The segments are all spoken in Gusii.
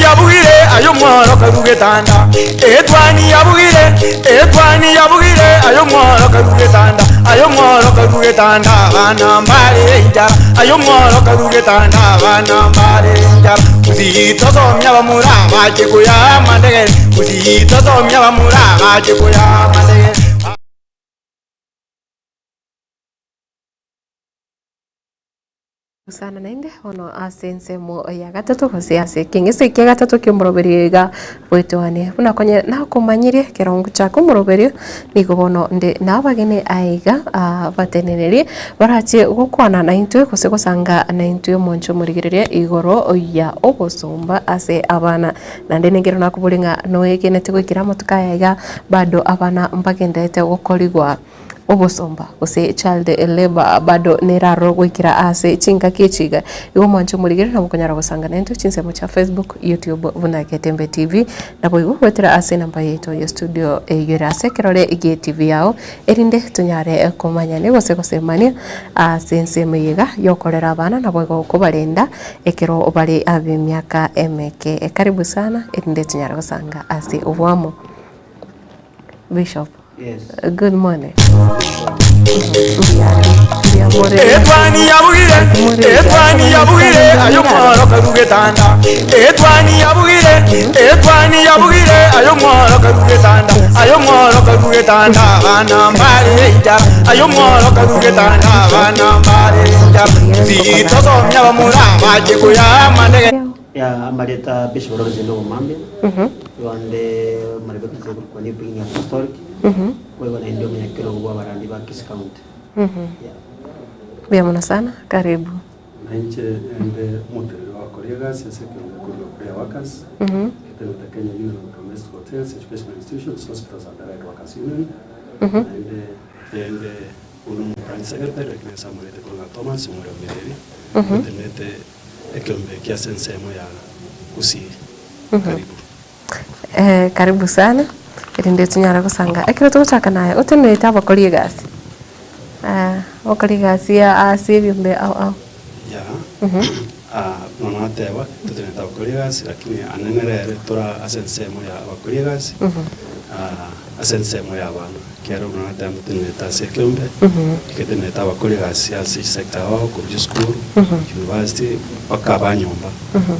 yabugire aye omworo karu getanda Etwani yabugire Etwani yabugire aye omworo karu getanda Aye omworo karu getanda abana mbare enchara Aye omworo karu getanda abana mbare enchara Gusii tosomia abamura bache koya amandegere Gusii tosomia abamura bache koya amandegere. Gosana naende bono ase ensemo ya gatato gose ase ekeng'ese kia gatato ki'omoroberio iga bwetoanie. Buna konye nakomanyirie ekerongo chaka omoroberio, nigo bono nde nabageni aiga batenenerie barache gokwana naintwe gose gosanga naintwe omonche omorigereria igoro ya obosomba ase abana. Naende nekero nakoboria ng'a noegenete goikera amatuko aya iga bado abana mbagendererete gokorigwa. Obosomba, gose child labour, bado neraroro goikera ase chingaki echi iga. Igo omwanche omorigere nabo okonyara gosanga naintwe chinsemo chia Facebook, YouTube buna Getembe TV, naboigo goetera ase enamba yaito ya studio eyio ere ase ekerore gie TV yao, erinde tonyare komanyania gose gosemania ase ensemo eye iga yokorera abana naboigo kobarenda ekero bare ab'emiaka emeke. Karibu sana erinde tonyare gosanga ase oboamo. Bishop. Yes. Good morning. Mbuya mbuya more. Etwani yabugire, etwani yabugire, aye omworo karu getanda. Etwani yabugire, etwani yabugire, aye omworo karu getanda. Aye omworo karu getanda, abana mbare enchara. Aye omworo karu getanda, abana mbare enchara. Titosomia abamura bache koya amandege. Ya amarieta Bishop Lawrence Ndogo Mambia, igo nde omorembe kanisa ekorokwa New Beginning Apostolic, boigo naende omonyakerogo bwa abarandi ba Kisii County. Yeah. Mbuya mono sana, karibu. Na inche ende omoteneneri wa koria egasi ase ekeombe korwa Prayer Workers, eketengo Kenya Union of Domestic Hotels, Educational Institutions, Hospitals and Allied Workers Union, naende ende buna omo branch secretary lakini ase amarieta korwa Thomas Omwere Omireri, otenenete Ekeombe ekia ase ensemo ya Gusii. Karibu. Eh, karibu sana erinde tonyare gosanga ekero togochaka naye otenerete abakori egasi eh, abakori egasi ase ebiombe ao ao. Yeah. Ah, buna nateba totenenete abakori egasi lakini anene rere tora ase ensemo ya abakori egasi ah, ase ensemo ya abana. Ekiagera buna nateba ntotenenete ase ekeombe, egetenenete abakori egasi ase chisector ao korwa chisukuru, university, mpaka abanyomba.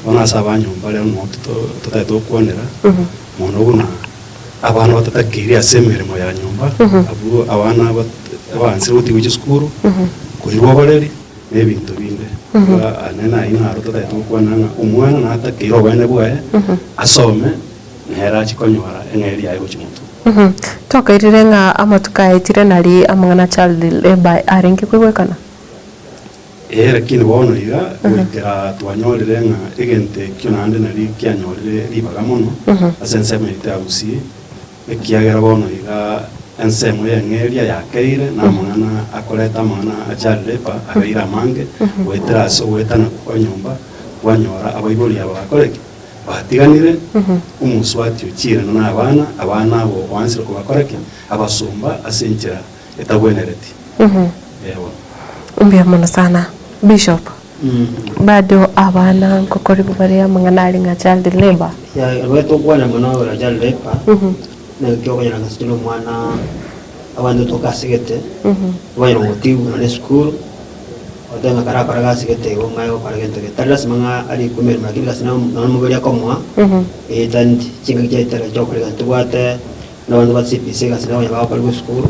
Bono ase abanyomba rero noo toto totagete gokwanera, mono buna abana batatakeiri ase emeremo ya nyomba, abwo abana bat abansire gotigwa chisukuru, koirwa oboreri, na ebinto binde. Iga anene ayio naro totagete gokwanera ng'a omwana natakeire oboene bwaye, asome. Nere achie konyora eng'eria yaye gochia motwe. Twakairire ng'a amatuko aetire nari amang'ana a child labour arenge koigwekana? Ee, lakini bono iga goikera twanyorire ng'a egento ekio naende nari kianyorire ribaga mono ase ensemo yaito ya Gusii, ekiagera bono iga ensemo y'eng'eria yakeire na amang'ana akoreta amang'ana a child labour abeire amange, goetera ase ogoetana kwa nyomba, kwanyora abaibori aba bakore ki? Batiganire, omosubati ochiire na abana, abana abo oansire kobakora ki? Abasomba ase enchera etagwenereti. Eeh. Mbuya mono sana Bishop. Bado abana nkokorigwa bare amang'ana aria ng'a child labour. Yeah, ekero tokwana mono igoro ya child labour, naki okonyora ng'a ase omwana abanto tokasigete, okonyora gotigwa nonye esukuru. Goteba ng'a karakore gasi gete igo ng'a agokora gento gete. Tari lasima ng'a arikwe emeremo lakini gasi nonye omobere akomoa, etanti chingaki chia etara chiokora egasi tobwate na abanto ba CBC egasi nabo onye bagokorigwa esukuru,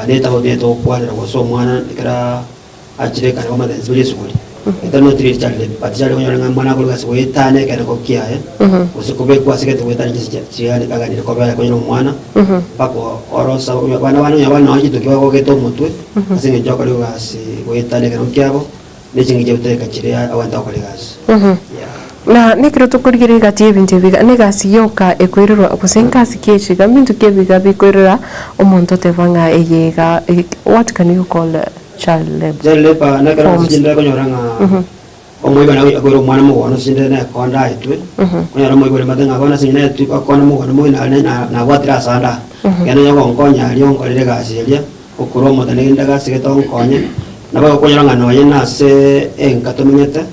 na etauti eye togokwanera gose omwana ekero achire ekare komanya nsibe risukuri, etari not really child labour but chiare konyora ng'a omwana akorwa egasi goetana ekerengo kiaye, gose kobekwa ase egento goetana chinsa chia chiria aganire kobera konyora omwana, mpaka orosa abana bande onye nonye chituki bagogete omotwe. Ase engencho y'okora egasi goetania ekerogo kiabo, ne chingaki chia gotereka chiria abanto bagokora egasi. Yeah. Na nekero tokorigereria egati y'ebinto ebi iga, negasi yoka ekoirerwa gose ngasi ki echi iga, mbinto ki ebi iga bikoirera omonto oteba ng'a eye iga what can you call child labour? Child labour nekero ase Forms. chinde okonyora ng'a omoibori nabo akoira omwana mogondo ase chinde nekonda aetwe, okonyora omoibori omanyete ng'a bono ase eng'encho naetwe akonda mogondo moino are na nabwatire asande aa, ekero nonya ogonkonya aria onkorere egasi eria. Okorwa omonto negento agasegete onkonye, nabo okonyora ng'a nonya nase enka tomenyete,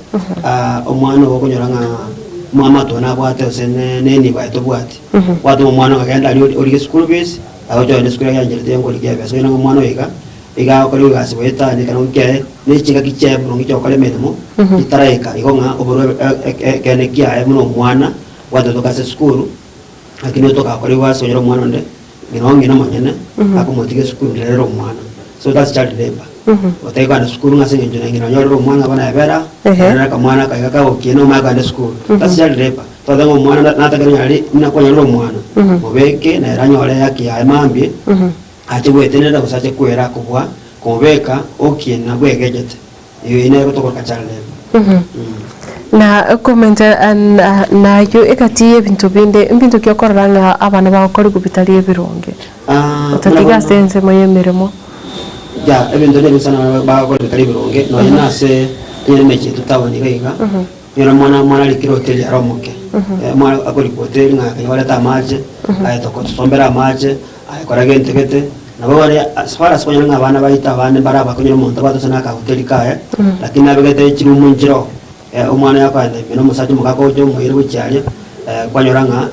omwana ogo okonyora ng'a. Amato nabwate gose ne enibo aye tobwati. Gwatoma omwana ng'a genda aria orige school fees, agocha ogende esukuru agencherete nkorigia ebesa. Onye nang'o omwana oyo iga, iga agokora egasi goetania ekero kiaye, ne chingaki chiaye boronge chiogokora emeremo, chitaraika. Igo ng'a oborwe ekeene kiaye buna omwana, gwatotoka ase esukuru, lakini otoka gokora egasi onyore omwana onde, ng'ina oo ng'ina omonyene, akomotiga esukuru nere omwana. So that's child labour. Otari kogenda esukuru ng'a ase eng'encho na ng'ina onyorire omwana bono ebera, nere akamwana aka iga kagokiina omanye kogenda esukuru. That's child labour. Totebe ng'a omwana natagete onyore ri buna kwanyorire omwana, mobeke nere anyore ehaki yaye mambia, ache gwetenenera gose ache kwera kobua komobeka okiina bwegechete. Eyo nero tokoroka child labour. Na komenta nayio egati y'ebinto binde, mbinto ki okorora ng'a abana bagokorigwa bitari ebironge? Otatiga ase ensemo y'emeremo. Ya, ebinto nebi sana abana bagokora bitari ebironge, nonye na ase onye emechie yaito town iga iga, onyore omwana omwana arikire hoteli are omoke, omwana akorikwa hoteli ng'a aye amache, aye tosombere amache, aye kora gento gete, nabo bare as far as kwanyora ng'a abana baito abande mbare abakonyora omonto abwate gose na akahoteli kaye, lakini nabegete chiroom nchiroo, omwana yakoenda ime na omosacha omogaka oche omoire gochia aria, kwanyora ng'a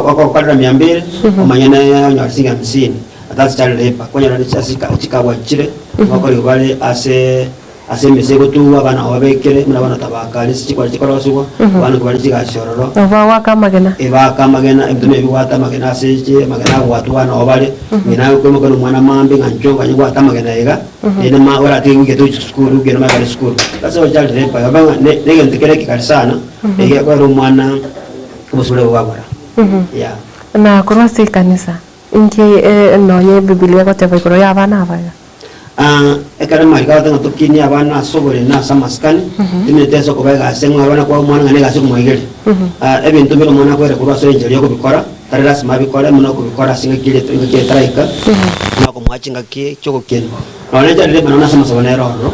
ogokorera mia mbili, omanyene onyore siringi hamsini, that's child labour, kwanyora ase chikabwa chire, ngokorigwa bare ase. Ase emesa egotugwa abana nabo babekire, buna bono tabaka aria ase chikori chikorosigwa, abana nkobare chigasi ororo. Nabo bagoaka amagena. Ebaaka amagena, ebinto buna ebigwata amagena ase echi, amagena agwatwa abana nabo bare, ng'ina akoimoka na omwana mambia ng'a inchuo nganye gwate amagena iga, naende ma oratige goika tochi sukuru, ogende omanye kare sukuru. Ase ochild labour igo ng'a ne negento kere ekegari sana, egekoera omwana obosibore bwabora, yeah. Na korwa ase ekanisa, inki nonye ebibilia egoteba igoro y'abana abaya? Ekero amariko agoteba ng'a tokinie abana ase oboremu na ase amasikani, timanyeti ase okoba egasi ng'a abana kwaa omwana ng'a negasi okomoigeria. Ebinto bire omwana akoira korwa ase enchera ya okobikora, tari lasima abikore buna okobikora ase engaki eria engaki etaraika, buna okomoa chingaki chi'ogokinia. Nonya enchera ere nonya ase amasabo nere ororo,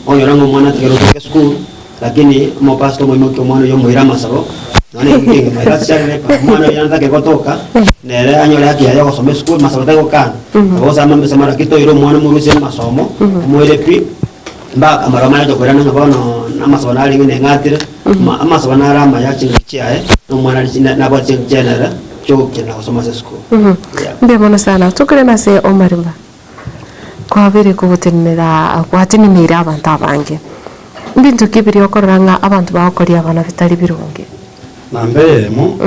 okonyora ng'a omwana atigire gotoka esukuru, Lakini omopastor omoimokia omwana oyio omoire amasabo, nonya na ewiki engima iga ase omwana oyio natake gotoka, nere anyore haki yaye yogosoma esukuru, masabo tari gokana. Nabo gosaba amambesa mara ki toire omwana omorusie amasomo, omoire pi, mpaka akamara omanye gocha koirana ng'a bono amasabo narenge neng'atire, amasabo naro amaya chingaki chiaye, na omwana aria nabwate chingaki chiaye nere chiogokina gosoma ase esukuru. Yeah. Mbuya mono sana. Tokore nase omarima. Kwabeire kogotenenera gwateneneire abanto abange. Mbinto ki biria okorora ng'a abanto bagokoria abana bitari bironge? Namba eyemo,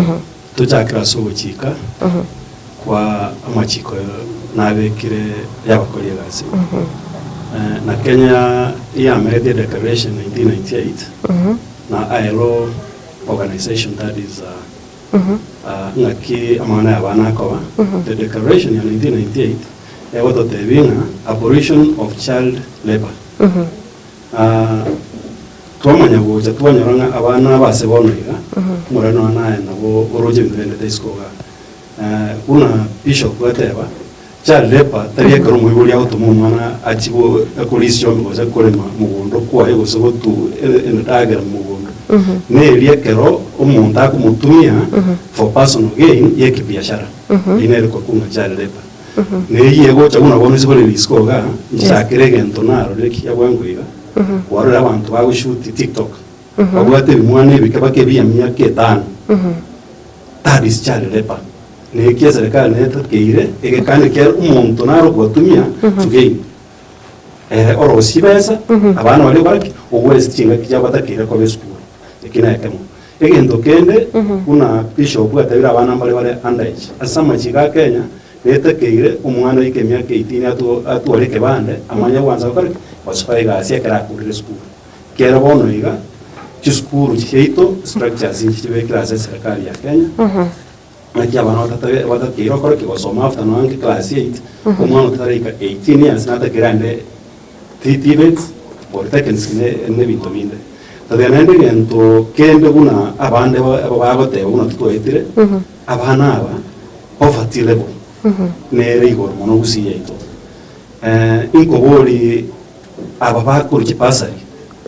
tochakere ase ogochika kwa amachiko nabekire y'abakori egasi. Na Kenya yamerete declaration 1998 na ILO organization that is Ng'aki amang'ana y'abana akoba, The Declaration ya 1998 egototebia ng'a abolition of child labour. Twamanya gocha twanyora ng'a abana aba ase bono iga, omorwani one aye nabo oroche ebinto biaendete isiko igaa. Buna Bishop ateba, Child labour tari ekero omoibori agotoma omwana achie korisia chiombe gose korema mogondo kwaye gose gotu endagera mogondo. Neria ekero omonto akomotumia for personal gain ya ekibiashara. Eyio nere korokwa ng'a child labour. Na eyio egocha buna bono ase kore risiko igaa, nchichakere egento narorire ekiya bwango iga, kwarorire abanto bagoshoot tiktok, babwate ebimwana ebike bake bia emiaka etano. That is child labour. Na eki eserekari netakeire egekane kere omonto nare okobatumia to gain. Ere orosie chibesa, abana baria okore ki? Ogwesi chingaki chiabo batakeire koba esukuru. Eki nekemo. Egento kende, buna bishop atabire abana mbare bare under age. Ase amachiko a Kenya, netakeire omwana oike emiaka 18 atware ekebande, amanye gwansa gokora ki? Gosoa egasi ekero akorire esukuru. Kero bono iga, chisukuru chiaito, structures inche chibekire ase eserekari ya Kenya, naki abana batatabe batakeire okore ki? Gosoma after nonya nke class eight, omwana otaraika 18 years natakeire aende TVETs, polytechnics ne na ebinto binde. Totebe naende egento kende buna abande ba bagoteba buna totwaetire, abana aba, poverty level nere igoro mono gusii yaito. Inkoborie aba bakorwa chibasari,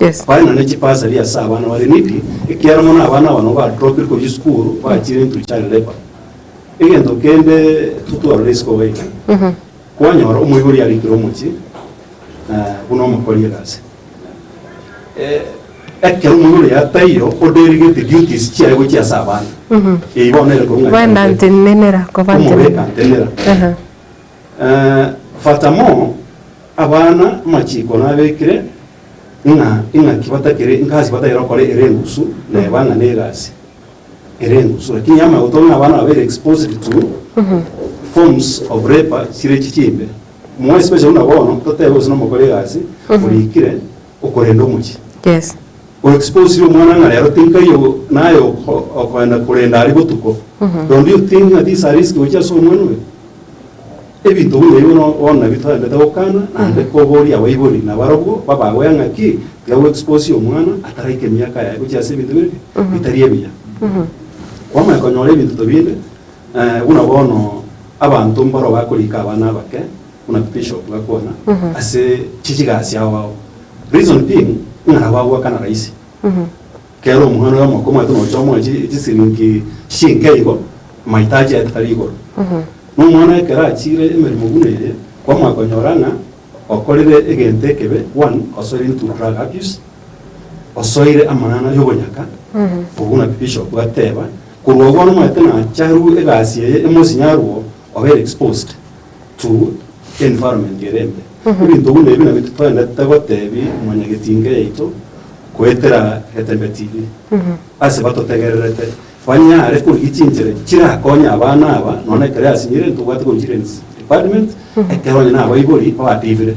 Yes. baenane chibasari ase abana bare needy, ekiagera mono abana aba nabo badropire korwa chisukuru bachire into child labour. Egento kende totwarore isiko iga iga, kwanyora omoibori arikire omochie buna omokori egasi. Ekero omoibori oye ataiyo, odelegate duties chiaye gochia ase abana. Eyio bono nere korwa ng'a Bwenda ntenenera koba omobeka ntenenera. ntenenera. Aha. Furthermore, abana amachiko nabekire ng'a ing'aki batakire ingasi batagere gokora ere engusu neba ng'a negasi ere engusu lakini yamanya gotoka ng'a abana babeire exposed to forms of labour chire chichimbe more especially buna bono totebe gose nomokori egasi orikire okorenda omochie. Yes. O exposire omwana ng'a rero tinkaiyo naye oko okoenda korenda aria botuko. Don't you think ng'a this a risk gochia ase omwana oyo? Ebinto buna ebi bono bono nabio twaendete gokana naende koboria abaibori nabarobwo babagoe ng'aki tiga go expose omwana ataraika emiaka yaye gochia ase ebinto bire ki? Bitari ebiya. Kwamanya konyora ebinto tobinde buna bono abanto mbaro bakorika abana abake buna bishop gakwana ase chichigasi ao ao. Reason being ng'a nabo agoakana rahisi. Kera omwana oyo omoko omanyete nocha omoe chi chisiringi chinke igo, mahitaji aye tari igoro. Na omwana ekero achire emeremo buna eye, kwamanya konyora ng'a okorire egento ekebe, one, osoire into drug abuse, osoire amang'ana ya obonyaka, obwo buna bishop ateba, korwa obwo bono omanyete nacha arue egasi eye emosinye arwo, obeire exposed to environment ere embe. Ebinto buna ebi nabio toendete gotebi mwanyagetinga yaito goetera Getembe TV ase batotegererete banyare korigia chinchera chirakonye abana aba nonya ekero yasinyire ntobwate korwa children's department ekero onye na abaibori babatibire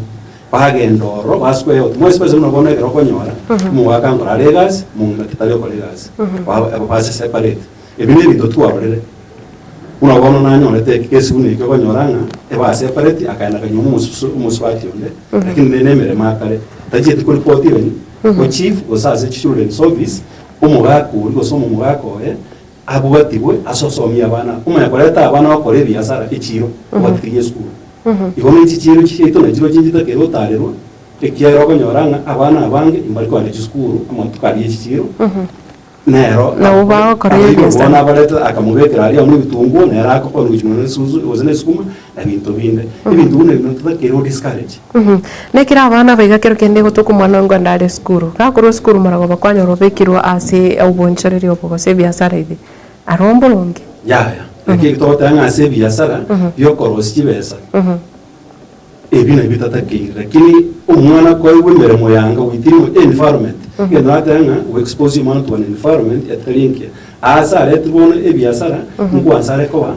bagenda ororo basukwe out more especially buna bono ekero okonyora omogaka nkora are egasi omong'ina tari okora egasi base separate. Ebi nebinto twarorire. Buna bono nanyorete ekegesi buna ekio okonyora ng'a ebasepareti akaenda akanyuoma omosusu omosubati onde, lakini ne nemeremo akare tachieti koripoti even go chief gose ase children's office, omogaka oria gose omomogaka oye abwatigwe ase osomia abana. Omanya koreta abana gokora ebiasara echiro obatigerie esukuru. Igo ne chichiro chiaito nachio chinchete kere otarerwa, ekiagera okonyora ng'a abana abange mbari kogenda chisukuru amatuko aria ya echichiro. Nero Nabo bagokora abaibori ebiasara. bono abarete akamobekera aria amo ebitunguo, nere akokora gochia nonya esusu gose na esukuma na binto binde. Ebinto buna ebi totakeire go discourage. Nekero abana baiga kero kende gotoka omwana oyo ngoenda are esukuru, gakorwa esukuru maragoba kwanyora obekirwe ase obonchoreria obo gose ebiasara ebi, aro mboronge? Yaya, naki eki togoteba ng'a ase ebiasara biokorosia chibesa, Ebi nabio tatakeire, lakini omwana koegwa emeremo yanga within environment, egento nateba ng'a go expose omwana to an environment etari engiya. Aase aretwe bono ebiasara, nkwansa are koba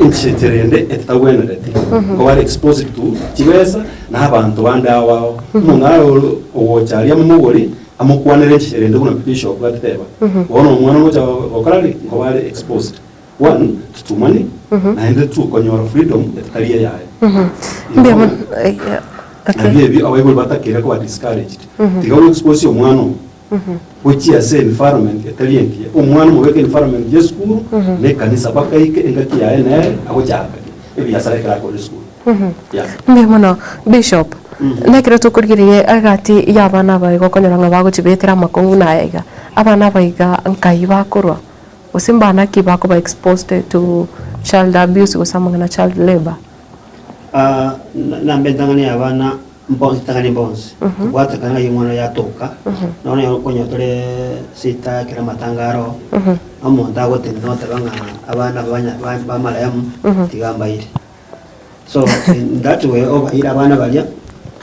enchera ende etatagwenereti, nkoba are exposed to chibesa na abanto bande ao ao. Omonto nare oro ogocha aria amomogori, amokwanere enchera ende buna bishop ateba. Bono omwana ogocha gokora ki? Nkoba are exposed. One, totumani, naende tokonyora freedom etari eyaye. Mbuya mono. Okay. Nabio ebio abaibori batakeire koba discouraged. Tiga go expose omwana oo gochia ase environment etari engiya. Omwana omobeke environment ya esukuru na ekanisa mpaka aike engaki yaye nere agochaka ki? Ebiasara ekero akore esukuru. Yeah. Mbuya mono Bishop. Nekero tokorigereria egati ya abana aba iga okonyora ng'a bagochibetera amakong'u na aya iga, abana aba iga nkai bakorwa? Gose mbana ki bakoba exposed to child abuse gose amang'ana child labour? Ah, na- nambe entang'ani ya abana mbonsi entang'ani mbonsi kobwatekana ng'ai omwana oyo atoka nonya onye okonya tore sita ekero amatanga aro omonto agotenena oteba ng'a abana banya ba- ba marehemu tiga mbaire So in that way obaire abana baria.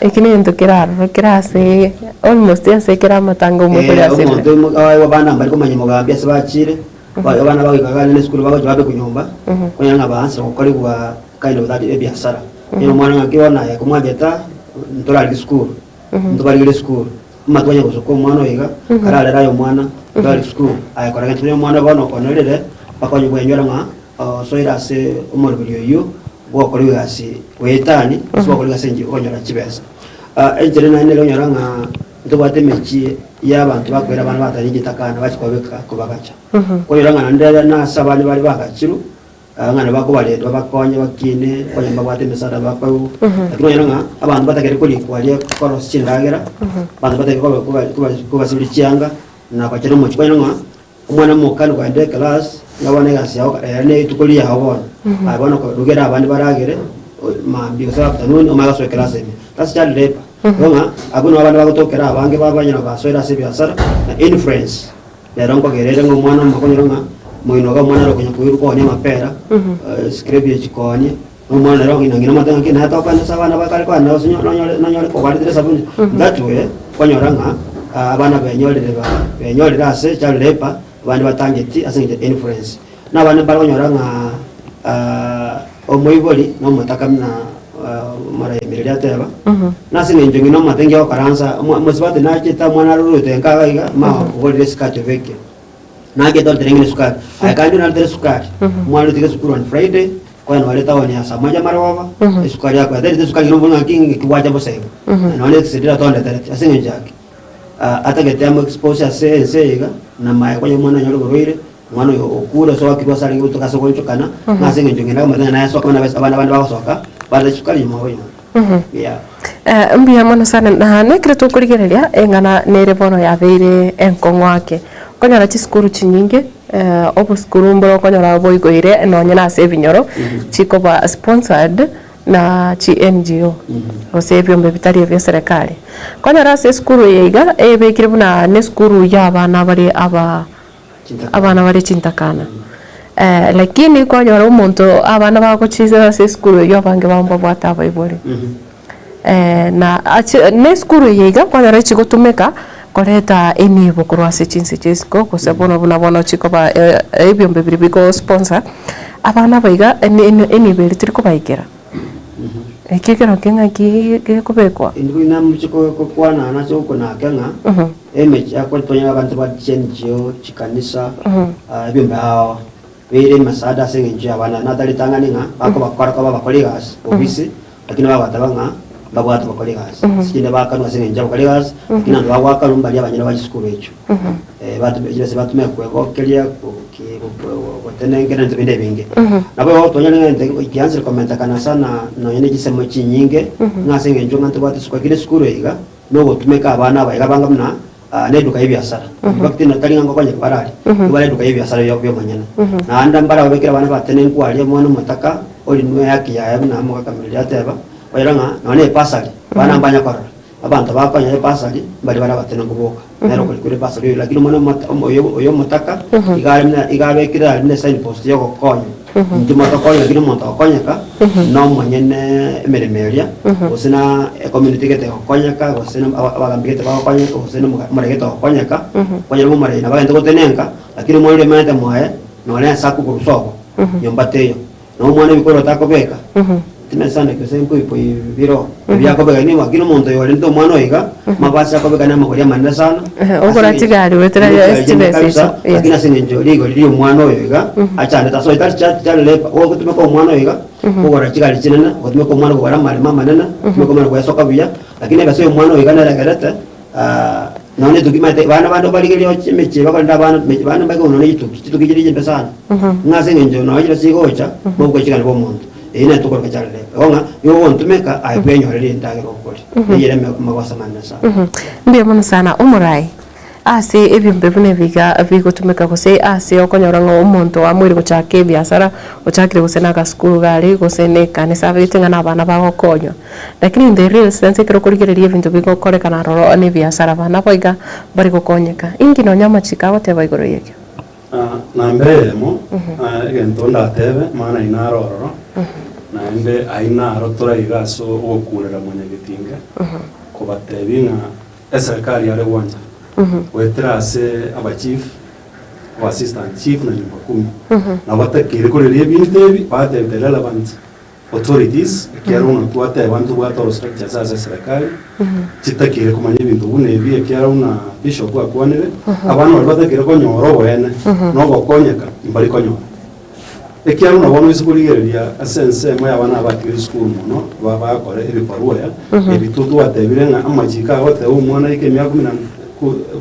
Eki negento keraroro kere ase almost ase kera amatanga omonto Eh, ore ase omonto oimo- aye abana mbari komanya mogambi ase bachire Ba- abana bagoika gane na esukuru bagocha babekwa nyomba konyora ng'a baansire gokorigwa kind of that ebiasara Onye omwana ng'aki bono aye komwanchete ntorarigia esukuru ntobarigere esukuru amatuko onye gosoka omwana oyo iga kararere aye omwana ntorarigia esukuru aye kora gento onye omwana bono okonerire mpaka onye bwenyora ng'a Osoire ase omoroberi oyio bw'ogokora egasi goetani gose bw'ogokora egasi engiya okonyora chibesa. Enchera naende nere onyora ng'a ntobwate emechie y'abanto bakoira abana batari chitakana bachia kobabeka kobagacha. Okonyora ng'a naende ere nase abande bare bagachirwe ng'a nabo bakobarenda babakonye bakine onye mbabwate emesaada bakoegwa. Lakini okonyora ng'a abanto batagete korikwa aria korosia chindagera, abanto batagete koba koba kobasiberia chianga na gochera omochie. Okonyora ng'a Omwana omokani kogenda eclass, ng'a bono egasi yao ere ne rituko riao bono, aye bono korugera abande baragere, mambia gose afternoon omanye gosoa eclass ime. That's child labour. Igo ng'a abwo nabo abande bagotokera abange babanyora basoire ase ebiasara na influence nero nkogera ere ng'a omwana omoke onyore ng'a moino iga omwana ore okonya koirwa koonia amapera, scrap echi koonia, na omwana ere ong'ina ng'ina omotebia ng'aki naye tokogenda ase abana bakare kogenda gose onye nonyore nonyore kobaretire esabuni. That way, kwanyora ng'a abana benyorire ba benyorire ase child labour, abande batangeti ase eng'encho ya influence. Na abande mbare konyora ng'a omoibori na omotaka buna omoremereri ateba, na ase eng'encho ng'ina omotengi agokaransa, omo omosubati nachete omwana arorete nka iga iga, mama ogorire esukari obekire. Nachete oretere ng'ina esukari, aye kandi naretere esukari, omwana otige esukuru on Friday, konya nore etown ya saa moja marogoba, esukari akoeterete esukari ng'ina omobori ng'aki ng'aki gwacha bosa igo, nonye ekisedira tondetereti ase eng'encho yaki. Atagete amo expose ase ense eye iga, na maye konya omwana anyore oborwaire, omwana oyo okure ase oakirwe ase arenge gotoka ase ogoonchokana, ng'a ase eng'encho ng'ina akamanya ng'a naye asoka buna abana bande bagosoka, bareta chisukari nyuma oboyonde. Yeah. Mbuya mono sana na nekero tokorigereria eng'ana nere bono yabeire enkong'u ake. Okonyora chisukuru chinyinge, obosukuru mboro okonyora boigoire nonye na ase ebinyoro, chikoba sponsored na chi NGO, gose ebiombe bitari ebia eserekari. Konyora ase esukuru eye iga, ebekire buna na esukuru ya abana bare aba abana bare chintakana. Lakini kwanyora omonto abana bagochicha ase esukuru eywo abange babo mbabwate abaibori. Na ache na esukuru eye iga kwanyora echigotumeka koreta enibo korwa ase chinse chia isiko gose bono buna bono chikoba ebiombe biria bigo sponsor, abana aba iga eni eni enibo eria teri kobaikera. Ekio ekero ki ng'aki gekobekwa. Intwe namochie kokwana ase okonake ng'a emechie akotonya abanto ba chiNGO, chikanisa, ebiombe ao beire emesaada ase eng'encho y'abana natari ritang'ani ng'a bakobakora koba abakori egasi ofisi lakini bagobateba ng'a mbabwate bakore egasi ase kende bakanwa ase eng'encho y'abakori egasi lakini abanto bagoakanwa mbaria abanyene ba chisukuru echio. Chibesa batumeka kwegokeria, gotenenka ebinto binde ebinge. Nabo igo twanyora ng'a egento gianchire komentekana sana nonya ne chisemo chinyinge, ng'a ase eng'encho ng'a ntobwate esukuru, lakini esukuru eye iga, nogotumeka abana aba iga banga buna na eduka ya ebiasara. In fact tari ng'a ngokonyeka bare aria, nigo bare eduka ya ebiasara bia omonyene. Naende mbare ababekire abana batenenku aria, omwana omotaka orinwe ehaki yaye buna omogaka Miriri ateba, oyore ng'a nonya na ebasari, abana mbanya korora. Abanto bakonyora ebasari mbaria bare abatenenku boka, nere okorikwa ebasari oyo, lakini omwana omota oyo oyo omotaka iga are buna iga abekire are buna esignpost ya ogokonywa. Intwe motokonye lakini omonto ogokonyeka na omonyene emeremo eria, gose na ecommunity gete egokonyeka, gose na aba abagambi gete bagokonyeka, gose na omoga omorei gete ogokonyeka, okonyora ng'a omorei nabo agente gotenenka, lakini omwana oria omenyete mwaye, nonye ase akokorwa sobo, nyomba teiyo. Na omwana ebikoroto akobeka, timesana gose nkoikoi biro ebiakobeka nigo lakini omonto oyo orente omwana oyo iga, amabasi akobeka na amagori amanene sana. Ehe, ogora chigari goetera Ase chibesa eng'encho echo, kabisa, yes. lakini ase eng'encho rigori ria omwana oyo iga, achandete ase tari cha chari lepa, ogotumeka omwana oyo iga, kogora chigari chinene, ogotumeka omwana kogora amaremo amanene, ogotumeka omwana gwesoka buya, lakini ebesa ya omwana oyo iga nere egerete nonya etuki omanyete abana bande obarigereria oche emechie bakorenda abana emechie abana mbake nonya chituki, chituki chiria chimbe sana, ng'a ase eng'encho nonya chiria chigocha, mobuke chigani bwa omonto, eyio nere tokoroka child labour. Igo ng'a nigo ogontumeka aye bwenyorere endagera okoria, eyio ere amagoso amanene sana. Mbuya mono sana omorai. Ase ebiombe buna ebi iga bigotumeka gose ase okonyora ng'a omonto oamoire gochaka ebiasara, ochakire gose na agasukuru gare gose na ekanisa abegete ng'a na abana bagokonywa. Lakini in the real sense ekero okorigereria ebinto bigokorekana aroro na ebiasara abana abo iga mbari gokonyeka. Inki nonya amachiko agoteba igoro y'ekio? Namba eyemo, egento ndatebe, maana aye naro ororo, naende ayio naro toraiga ase ogokurera mwanyagetinge, kobatebia ng'a Eserekari yare gwancha goetera ase abachief, aba assistant chief na nyumba kumi. Nabo batakeire koreria ebinto ebi batebete relevant authorities ekiagera buna twateba ntobwate oro structures ase eserekari chitakeire komanya ebinto buna ebi ekiagera buna bishop akwanire, abana baria batakeire konyora oboene na ogokonyeka mbari konyora. Ekiagera buna bono ase korigereria ase ensemo y'abana abatigire esukuru mono, ba bagakora ebibarua ebi twatebire ng'a amachiko agoteba omwana aike emiaka kumi na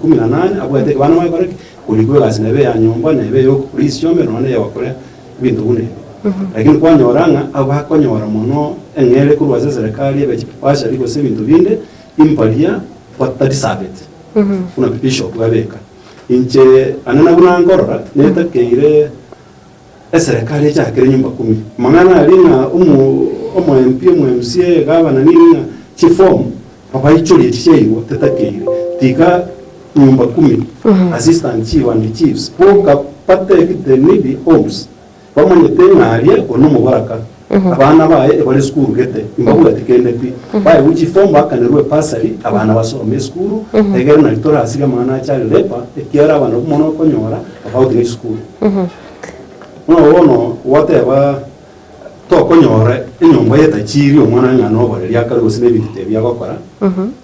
kumi na nane abwate ekebanda bagakora ki? Korikwa egasi nebe eya nyomba, nebe eya okorisia omere, nonya na eyogokora ebinto buna ebi. Lakini kwanyora ng'a abakonyora mono eng'ere korwa ase eserekari ebe chibasari gose ebinto binde, imbaria batadisabeti, buna bishop abeka. Inche ane nabwo nankorora, netakeire eserekari echakere nyumba kumi. Amang'ana aria ng'a omo omo MP, omo MCA, gavana nini ng'a chiform, Babaichorie chiaigwa tetakeire, tiga nyumba kumi, assistant chief and chiefs boka batake the needy homes, bamanyete ng'a aria one omobaraka, abana baye ebare esukuru gete, imbabwati kende pi, baegwe chiform bakanerwe bursary abana basome esukuru, egere nari torasirie amang'ana ache are labour, ekiagera abana abwo mono okonyora about ne chisukuru. Buna bono gwateba Tokonyora enyomba y'etachiri omwana ng'a noboreri akare gose nebinto ebi agokora,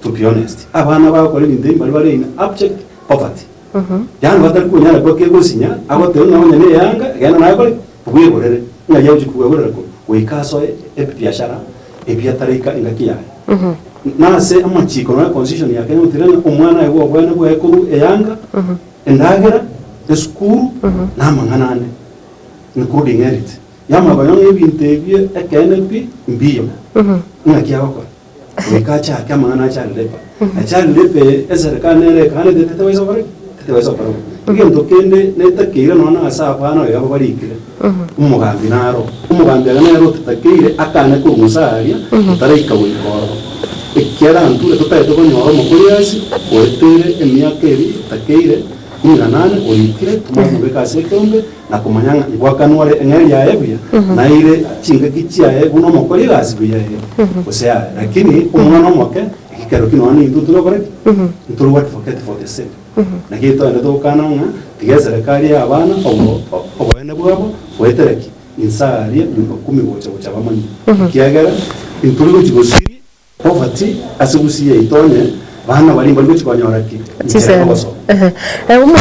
to be honest, abana bagokora ebinto ebi mbari bare in abject poverty. Yaani batari konyara koa kegosinya, agoteba ng'a onye ne eyanga, genda naye okore ki? Bwegorere. Ng'ai agochia kobwegorera korwa? Goika asoe ebibiashara ebi ataraika engaki yaye. Nase amachiko nonya constitution ya Kenya goteba ng'a omwana aye bwa obwana bwaye korwa eyanga, endagera, esukuru, na amang'ana ande, including health. Yamanya ng'a ebinto ebio ekeene pi mbiyo, ng'aki agokora? Goika achake amang'ana a child labour. Na child labour eye eserekari nere ekanete tetebasa gokora ki? Tetebasa gokora bo. Egento kende netakeire nonya na ase abana iga aba barikire, omogambi naro, omogambi aria nere otatakeire akane korwa inse aria, otaraika goika ororo. Ekiagera intwe totagete konyora omokori ase, oeteire emiaka eria etakeire, kumi na nane, orikire, tomanye komobeka ase ekeombe, na komanya ng'a ngwakanwa ore eng'eria yaye buya, naire chingaki chiaye buna omokori egasi buya ere, gose yaya. Lakini omwana omoke, ekero ki nonya nintwe tore gokora ki? Ntore go advocate for the same. Naki toende togokana ng'a tiga eserekari ya abana obo oboene bwabo goetera ki? Inse aria nyumba kumi gocha gocha bamanye. Ekiagera intore gochi gosiria Poverty ase gusii yaito onye bana baria mbari gochi konyora ki? Inchera Chisemi. ogosoma. Ehe. Eh, omo-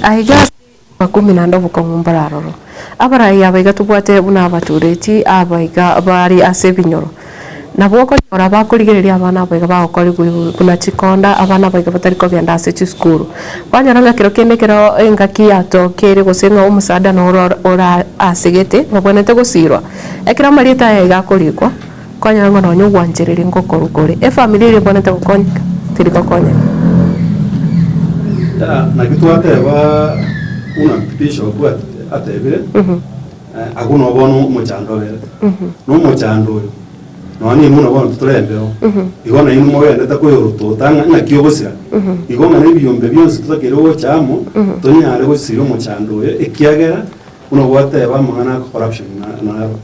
Aiga ase makumi naende obokong'u mbore aroro. Abarai aba iga tobwate buna abatureti aba iga bare ase ebinyoro. Nabo okonyora bakorigereria abana aba iga bagokorigwa buna chikonda, abana aba iga batari kogenda ase chisukuru. Kwanyora ng'a kero kende ekero engaki yatokire gose ng'a omosaada noro ora asegete, babwenerete gosirwa. Ekero amarieta aya iga akorikwa, kwanyora ng'a nonya ogwanchereria ngokorwa kore. Efamiri eria ebwenerete gokonyeka, teri gokonyeka. Naki twateba buna Bishop atebire, agwo noo bono omochando oberete. Na omochando oyo, nonya ninwe buna bono titore embeo, igo nainwe mogenderete koyorotota ng'a ng'aki ogosira. Igo ng'a na ebiombe bionsi totakeire gocha amo, tonyare gosiria omochando oyo, ekiagera buna gwateba amang'ana a corruption naro.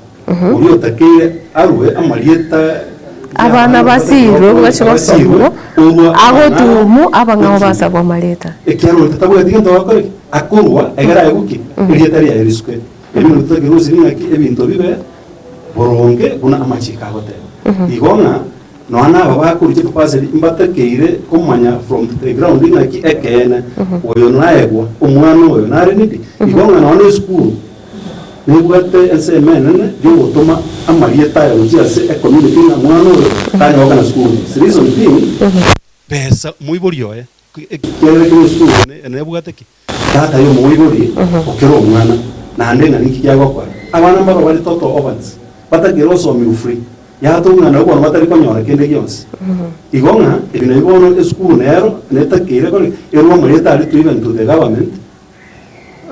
Oria otakeire arue amarieta Abana basirwe gochia gosomwa, agotumu abang'ao basabwe amarieta. Ekiagera oria tatabwati gento agokora ki? Akorua egere aegwe ki? Erieta riaye risuke. Erio nabio totakeire gosiria ng'aki ebinto bibe boronge buna amachiko agoteba. Igo ng'a nonya na aba bakorusia chipaseri mbatakeire komanya from the ground ng'aki ekeene oyo naegwa, omwana oyo nare needy. Igo ng'a nonya na esukuru. Nebwate ensemo enene y'ogotoma amarieta aya gochia ase ecommunity ng'a mwana oyo tanyoka na school fees. Reason being, besa moibori oye ekiagera kere esukuru ene nebwate ki? Data ya omoibori okere omwana naende ng'a ninki kiagokora. Abana mbaro bare total orphans batakere osomiwa free yatong'ana nabo bono batari konyora kende gionsi. Igo ng'a ebi nabio bono esukuru nero netakeire kore erwe amarieta aria to even to the government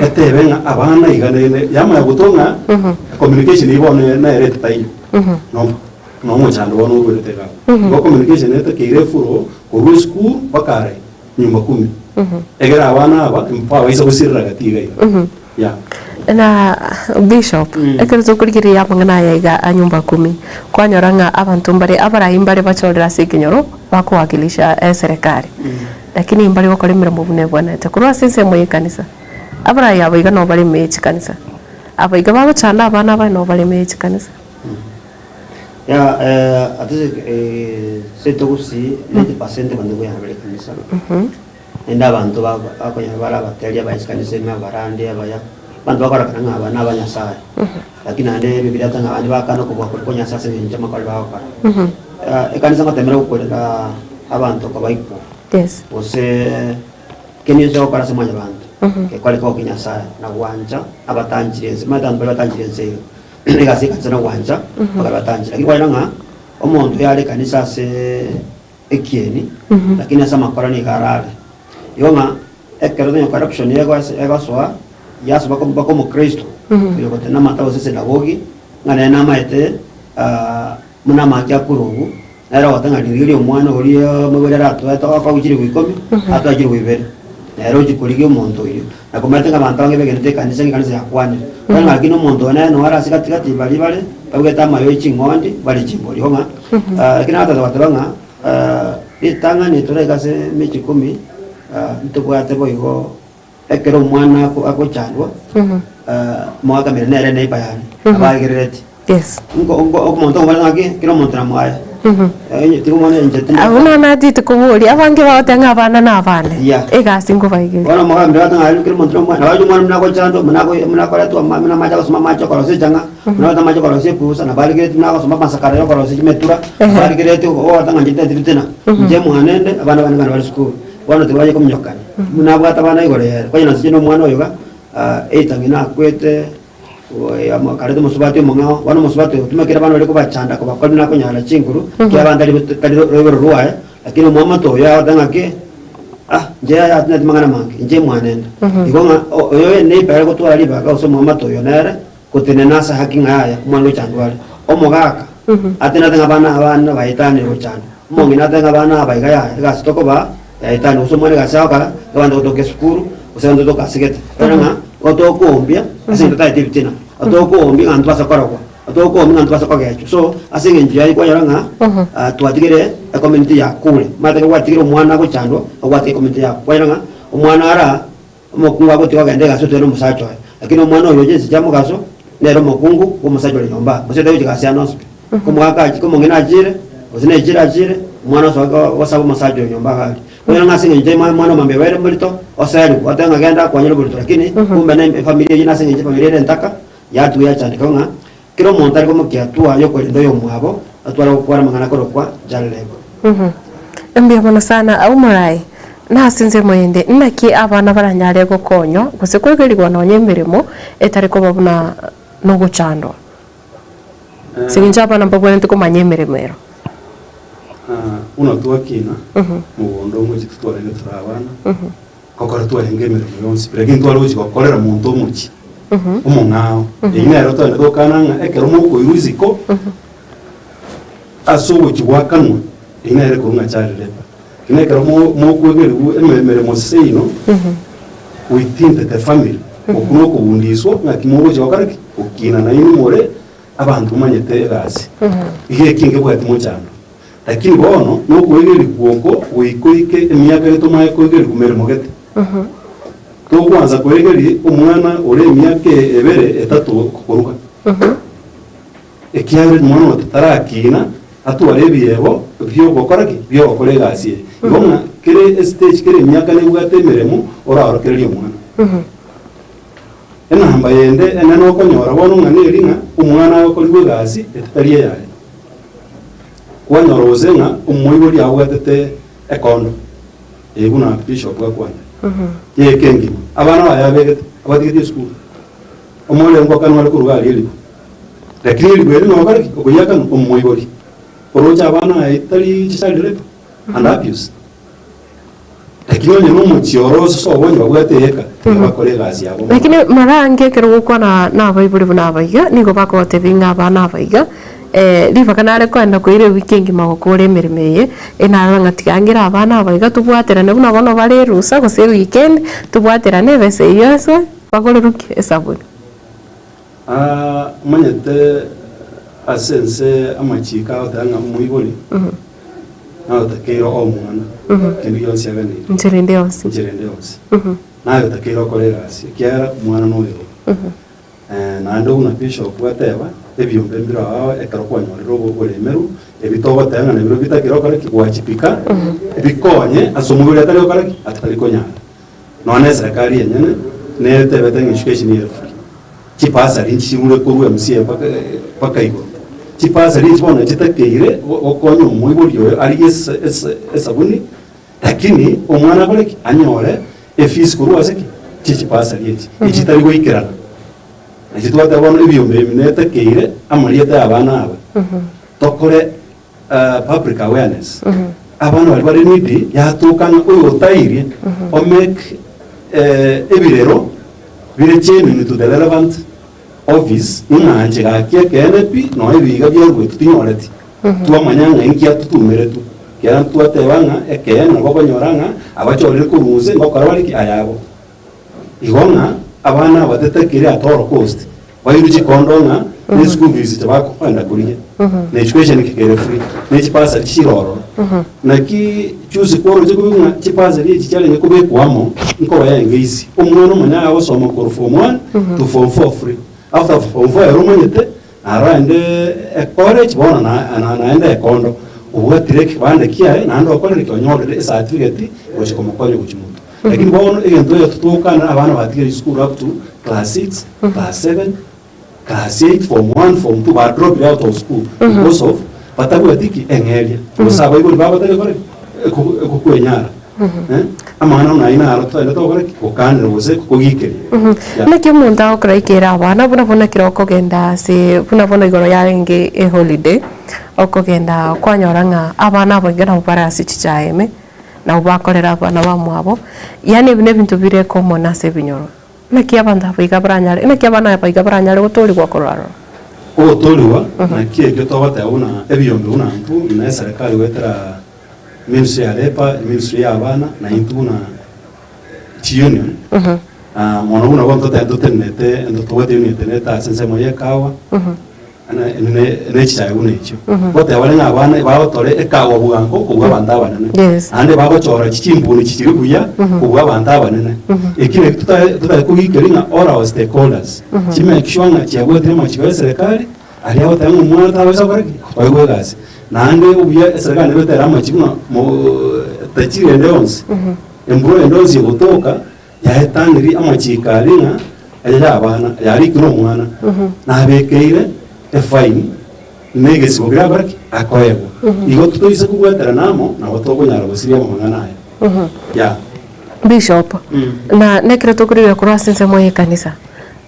Etebe ng'a abana iga ne yamanya gotwa ng'a communication eyio bono nere etataiyo. No no omochando bono orwerete iga abwo. Igo communication etakeire efuro korwa esukuru mpaka are nyumba kumi. Egere abana aba mbabaisa gosirera gati iga iga. Yeah. Na Bishop, ekero tokorigereria amang'ana aya iga a nyumba kumi, kwanyora ng'a abanto mbare abarai mbare bachorire ase ekenyoro bakowakilisha eserekari. Lakini mbare gokora emeremo buna ebwenerete korwa ase ensemo y'ekanisa. Abarai aba iga nabo bare ime ye chikanisa. Aba iga bagochanda abana abaye nabo bare ime ye chikanisa. Ya ase seito gusii 90% abanto nkoyana bare ekanisa. Naende abanto bakonyora bare abateri abaye chikanisa ime abarandi abaya, abanto bakorekana ng'a aba naba Nyasaye. Lakini naende Bibilia eteba ng'a abande bakana okobua koria kwa Nyasaye ase eng'encho amakori bagokora. Ekanisa ngotemera gokorera abanto kobaikwa, Yes. gose kende gionsi ogokora ase mwanyabanto, gekore kogokia Nyasaye na gwancha abatanchire ense. Omanyete abanto baria batanchire ense iga, egasi y'ekanisa nogwancha baria batanchire. Lakini kwarora ng'a omonto oyare ekanisa ase ekieni, lakini ase amakora nigo arare. Igo ng'a ekero onye corruption egoes egosoa, yasoa baka mpaka omokristo, oyo ogotenena amata gose esinagogi, ng'a nere namaete. Buna amache akorwa obwo, Nere ogoteba ng'a rirorio ri'omwana oria omoibori aratoete okoegwa chilifu ikomi, atoe chilifu ibere. Nere ochia korigia omonto oyio. Na komanyete ng'a abanto abange begenete ekanisa ng'a ekanisa yakwanire. Bono ng'a lakini omonto one noo are ase gati gati baria bare, babegete amayo e ching'ondi, bare chimbori. Igo ng'a, lakini agataka goteba ng'a ritang'ani toraike ase emechie ikomi, ntobwate boigo ekero omwana ako- agochandwa, moakamire nere eneighbor yane, abaegerereti. Yes. Nko- nko- omonto okobora ng'aki, kera omonto namwaye. Onye tiga omwana inche tindi. Abwo nonya nachete koboria, abange bagoteba ng'a abana na abane, Yeah. egasi nkobaigeria. Bono omogambi agoteba ng'a kera omonto namwaye, nabo omwana buna agochandwa, buna ako buna akoretwa ama buna amache agosoma amache okorosia echang'a, buna agote amache okorosia epusa, nabo arigeretie buna agosoma amasakara ya okorosia chimetura, nabo arigeretie ogoteba ng'a inche tinteti fitina, inche mwane inde, abana bane bane bare sukuru, bono tiga baye kominyokania. Buna abwate abana igoro ere, konya nonsi inche na omwana oyo iga, either ng'ina akwete. Karete omosubati omong'ao, bono omosubati oyo otumekire abana baria kobachanda kobakora buna akonyara chinguru, ekiagera abanto tari tari roiboro rwaye, lakini omwamate oyo agoteba ng'aki, ah inche yaya tineti mang'ana mange, inche mwane inde. Igo ng'a o- oyo eneighbour ere gotwara ribaga gose omwamate oyo nere, gotenena ase haki ng'a yaya omwana gochandwa are. Omogaka, atenenete ng'a abana abana baetanire gochandwa, omong'ina atebe ng'a abana aba iga yaya, egasi tokobaa. Yaetani gose omwana egasi agokora, abanto gotoka esukuru, gose abanto gotoka ase gete. Ekero ng'a igo tokoombia ase eng'encho totaete ebitina, tokoombia ng'a ntobasa korogwa, tokoombia ng'a ntobasa kogechwa. So, ase eng'encho yaye kwanyora ng'a twatigire ecommunity yakure. Omanyete ekero gwatigire omwana agochandwa, ogwatiga ecommunity yako. Kwanyora ng'a omwana ara. Omokungu agotiga ogenda egasi otiga nomosacha oye, lakini omwana oyo oche chinse chia mogaso, nere omokungu bw'omosacha ore nyomba, gose tari gochia gasi ande onsi pi. Komogaka achi komong'ina achire, gose na echiro achire, omwana osoe go gosaba omosacha oyo nyomba iga aria. Okonyora ng'a ase eng'encho emo omwana omambia obeire morito, oserigwe, otebe ng'a genda akwanyore oborito lakini, kumbe na efamiri eyio nase eng'encho efamiri ere entaka, yatuga yachandeka ng'a, kera omonto are komokia hatua yokorenda oyomwabo, atware gokora amang'ana akorokwa Jared. Mbuya mono sana abwo morae. Na ase ensemo ende, naki abana baranyare gokonywa gose kwegerigwa nonya emeremo etari koba buna nogochandwa? Ase eng'encho abana mbabwenerete komanya emeremo ero. Buna twakina, mogondo omochie titwarenge tore abana, gokora twarenge emeremo yonsi pi, lakini tware gochia gokorera monto omochie, omong'ao. Eyio nero twagenda togokana ng'a ekero mokoirwa isiko, Ase ogochia gwakanwa, eyio nere korwa ng'a child labour. Lakini ekero mo- mokwegerigwa eme- emeremo seino, within the family, okwo na okobundiswa ng'aki mogochia gokora ki? Gokina nainwe more abanto momanyete egasi. Iga eki nkebwati mochando. Lakini bono, na okoegerigwa oko goika oike emiaka eye tomaye koegerigwa meremo gete. Tokwansa koegeria omwana ore emiaka ebere etato koruga. Ekiagera omwana oyo tarakina atware ebiego bi'ogokora ki? Bi'ogokora egasi eye. Igo ng'a kere estage kere emiaka nebwate emeremo oraorokererie omwana. Enamba yende enene okonyora bono ng'a neri ng'a omwana agokorigwa egasi etatari eyaye. Kwanyora gose ng'a omoibori abwatete ekondo eye buna bishop akwanire, yeke engima, abana baye abegete, abatigeti esukuru. Omorembe okanwa are korwa aria eribu. Lakini eribu eri nokore ki? Okoyiakanwa omoibori. Oroche abana aye tari child rape and abuse. Lakini onye nomochie oro ase sobo onye babwate eka, tiga bakore egasi yabo mono. Lakini mara ange ekero ogokwana nabaibori buna abaiga, nigo bakogotebia ng'a abana abaiga, ribaga nare koenda koira ewiki engima gokora emeremo eye, enarora ng'a tiga ngere abana abaiga tobwaterane buna bono bare erusa gose eweekend, tobwaterane ebesa eyio ase. Bagorerwe ki esabuni? Aa, omanyete ase ense amachiiko agoteba ng'a omoibori nagotakeire omwana kende gionsi aganeire. Enchera ende yonsi. Enchera ende yonsi. Nagotakeire okore egasi ekiagera omwana noyo oo. Naende buna bishop ateba, ebiombe mbire ao ekero kwanyorire oboremeru, ebi togoteba ng'a nabirobio bitakire okore ki? Gwachipika, bikonye ase omoibori atari gokora ki? Atari konyara. Nonya na eserekari enyene netebete ng'a education ere free. Chibasari nchirure korwa MCA mpaka mpaka igoro. Chibasari echi bono chitakeire gokonya omoibori oyo arigie esa esa esabuni, lakini omwana akore ki? Anyore efees korwa ase ki? Chie chibasari echi, echi chitari goikerana. Nachi twateba bono ebiombe ebi netakeire amarieta ya abana aba, tokore public awareness, abana baria bare needy yatoka ng'a oyo otairie o make ebirero bire genuine to the relevant office ng'a inche gaki ekeene pi nonya ebiga biaruetwe tinyoreti. Twamanya ng'a inki atotumeretwe, ekiagera ntwateba ng'a ekeene nabo okonyora ng'a abachorire korwa inse ngokora bare ki? Ayabo. Igo ng'a abana aba tetakiri at all cost, bairwe chikondo ng'a ne school fees tibakoenda korigia, na education kekere free, ne chibasari chichire ororo. Naki juzi kworoche kobekwa ng'a chibasari echi chiarenge kobekwa amo, nkoba yarenge easy. Omwana omonyene agosoma korwa form one to form four free, after form four ere omanyete Narende ecollege bono naende ekondo, obwatire ekebande kiaye naende okorire ki? Onyorire ecertificate gochia komokonya gochia motwe. Lakini bono egento eye totokana abana batigire chisukuru up to class six, class seven, class eight, form one, form two, ba dropire out of school because of batabwati ki? Eng'eria. Gose abaibori babo batari gokora ki? Ekokwenyara. Amang'ana buna ayio naro totagete tokore ki? Gokanera gose kogikeria. Yeah. Naki omonto agokora ekero abana buna bono ekero okogenda ase buna bono igoro yarenge eholiday, okogenda kwanyora ng'a abana abainge nabo bare ase chichae ime, nabo bakorera abana bamwabo, yaani ebi nebinto bire common ase ebinyoro. Naki abanto aba iga baranyare, naki abana aba iga baranyare gotoorigwa korwa aroro? Ogotoorigwa, naki ekio togoteba buna ebiombe buna intwe na eserekari goetera Ministry ya Labour, Ministry ya abana, na intwe buna chiunion, mono buna bono totebe ntotenenete ntotobwate union etenenete ase ensemo ya ekawa, ne chichae buna echio. Goteba bare ng'a abana bagotore ekawa bwango kobua abanto abanene. Yes. Naende bagochora chichimbuni chichiri buya kobua abanto abanene. Eki naki totari totari kogikeria ng'a all our stakeholders, chi make sure ng'a chiabwatire amachiko ya eserekari, Aria agoteba ng'a omwana tagocha gokora ki? Koegwa egasi. Naende obuya eserekari nabo etere amachibu ng'a mo tachiri ende yonsi, embura ende yonsi egotoka, yaetaniri amachiko aria ng'a aya ya abana, yarikire omwana, nabekeire efaini na egesibo keria akore ki? Akoegwa. Igo totoise kobwaterana amo, nabo tokonyara gosiria amang'ana aya. Yeah. Bishop, na nekero tokorire korwa ase ensemo y'ekanisa,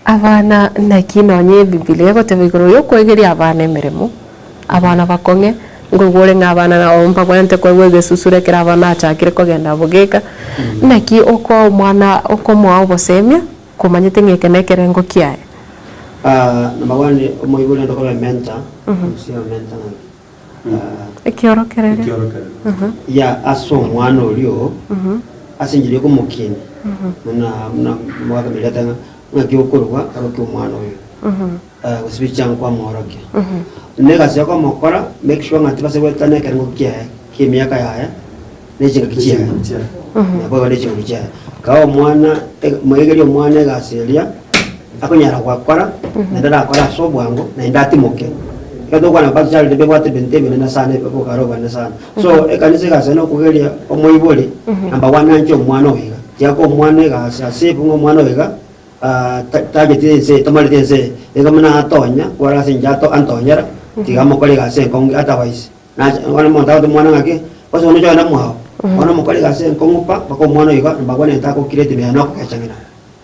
Abana, naki nonye Ebibilia egoteba igoro y'okoegeria abana emeremo, abana bakong'e, nkoigwa ore ng'a abana nabo mbabwenerete koegwa egesusuro ekero abana achakire kogenda bogeka, naki okoa omwana okomoa obosemia komanyete ng'a eke nekerengo kiaye. Number one, omoibori naende okoba ementor, gose omentor ng'aki? Ekiorokererio. Ekiorokererio. Ya ase omwana oria oo, ase enchera yokomokinia, buna buna omogaka ateba ng'a ng'aki okorwa aroke omwana oyo, gose bicha nkwamworokia. Na egasi ya komokora, make sure ng'a tibasa goetana ekerengo kiaye, kia emiaka yaye, na echingaki chiaye, naboigo ne chinguru chiaye. Kaa omwana, moegerie omwana egasi eria, akonyara gokora, naende arakore ase obwango, naende atimoke. Ekero togokwana about child mbebwate ebinto ebinene sana ebi obokare obonene sana. So ekanisa egasi eye nokogeria omoibori, number one anche omwana oyo iga. Tiga koa omwana egasi ase ebi ng'a omwana oyo iga, tacheti ense eye, tamareti ense eye, iga buna atonya, kwara ase inche ato antonyera, tiga amokore egasi enkong'u otherwise. Nache bono omonto agote omwana ng'aki, gose bono oche mwao, bono omokore egasi enkong'u pa, mpaka omwana oyo iga mbabwenerete agokireti mea na okogecha ng'ina,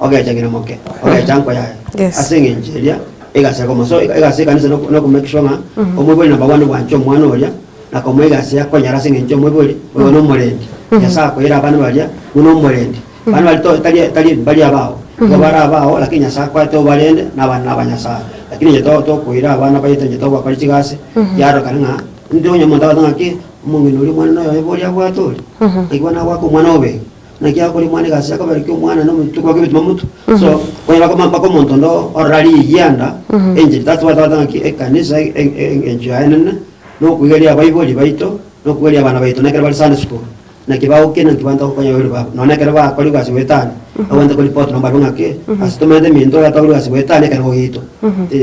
ogecha ng'ina moke, ogecha nko yaye. Yes. Ase eng'encho eria, egasi ekoma. So egasi ya ekanisa noku noku make sure ng'a, omoibori number one bwanche omwana oria, na komoa egasi akonyara ase eng'encho omoibori, oyo na omorendi. Nyasaye akoira abana baria, buna omorendi. Abana baria to tari tari mbari abao, nigo bare abao lakini Nyasaye akoete obarende, na abana naba Nyasaye. Lakini onye to tokoira abana baito onye togokora chigasi, yarorokana ng'a intwe onye omonto agote ng'aki, omong'ina oria omwana noyo oye oria abwate oria, naki bono agoaka omwana obe iga, naki agokora omwana egasi akoberekia omwana na omonto kwake ebituma motwe. So, onye bakoma mpaka omonto onde orora riyianda, enchera that's why togoteba ng'aki ekanisa eng'encho yaye enene, na okoigeria abaibori baito, na okoigeria abana baito, na ekero bare Sunday school. Naki bagokina naki banto gokonya abaibori babo, nonya ekero bakorigwe ase goetania, babwenerete koripoti nabo barue ng'aki, ase tomaete eminto oyo atokorigwe ase goetania ekerogo giaito.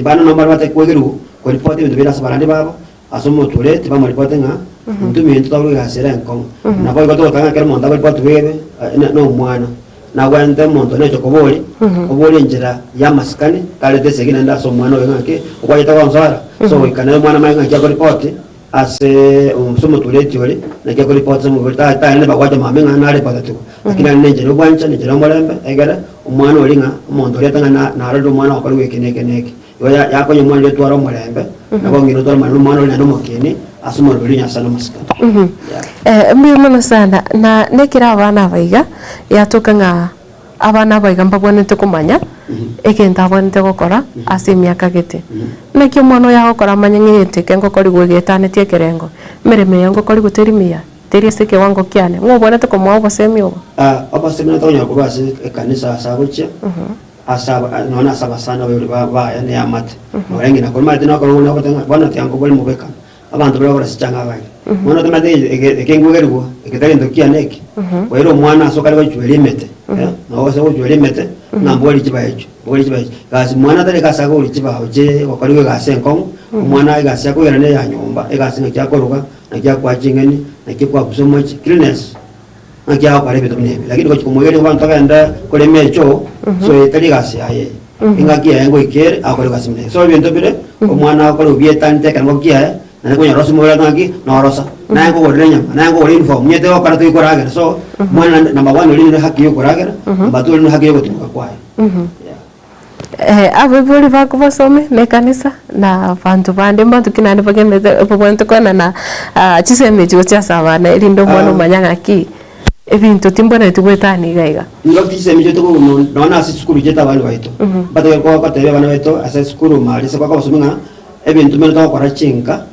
Bande nabo bare batakwegerigwa koripoti ebinto bire ase abarandi babo, ase omotureti bamoripote ng'a intwe eminto twakorigwe egasi ere enkong'u. Nabo igo togotaka ng'a ekero omonto akoripoti bwebe na omwana, nabwenerete omonto neche koboria, oborie enchera ya amasikani, tareta esegi naende ase omwana oyo ng'aki, okwachete gonsoera, so goika naye omwana amanye ng'aki akoripoti. Ase omotureti oria, naki akoripota ase omobere, ta- tarenge bagwacha mambia ng'a narepotetigwe, lakini are nenchera y'obwanchani, enchera y'omorembe, egere omwana oria ng'a omonto oria tang'ani na- narorire omwana okorigwe eke na eke na eke. Igo ya- yakonya omwana oria otware omorembe, nabo ng'ina otware omorembe na omwana oria naende omokieni, ase omoroberi o Nyasae na amasikani. Yeah. Eh, mbuya mono sana, na nekero abana aba iga, yatoka ng'a abana aba iga mbabwenerete komanya. egento abwenerete gokora ase emiaka gete. Naki omwana oyo agokora amanye ng'a egento eke ngokorigwa egeetanetie ekerengo, emeremo eye ngokorigwa teri miya, teri ase ekewango kiane, ng'o obwenerete komoa obosemi obo? Obosemi notonyora korwa ase ekanisa ase agochia, ase aba nonya na ase abasani abaibori ba baye na eamate, nore ng'ina koro omanyete nokoro buna ogote ng'a bono tiga nkobori mobekano, abanto baria bagokora chichanga abairi. Bono otamanyete ege ege eke nkogerigwa, eke tari gento kiane eke, oire omwana ase okare gochweria emete, nabo ase ogochweria emete, ng'a mbwori chibao echio, mbwori chibao echio. Gasi mwana tari egasi akogoria chibao chie gokorigwa egasi enkong'u, omwana egasi akoirana eya nyomba, egasi naki akoruga, naki akoa ching'eni, naki akwabusa omochie, cleanliness. Naki agokora ebinto buna ebi, lakini gochia komoigereria abanto bagende korema echoo, so eye tari egasi yaye eye. Engaki yaye ngoika ere, agokora egasi buna eye. So ebinto bire, omwana agokora obietante ekerengo kiaye, naende konyora ase omobere ng'aki, norosa. Naye nkogorera enyama, naye nkogorera uniform, onye tigokora tikoragera. So, omwana naende number one oria nere haki ya okoragera, number two oria nere haki ya ogotumoka kwaye. Yeah. Abaibori bako basome na ekanisa na abanto bande mbanto ki naende bagenderete babwenerete koenana chisemi echi gochia ase abana erinde omwana omanye ng'aki ebinto timbwenereti goetania iga iga. Nigo chisemi chiaito nonya na ase chisukuru chiaito abana baito, mbatagete gotebia abana baito ase esukuru mari ase bakobasomia ng'a ebinto mbire togokora chinka,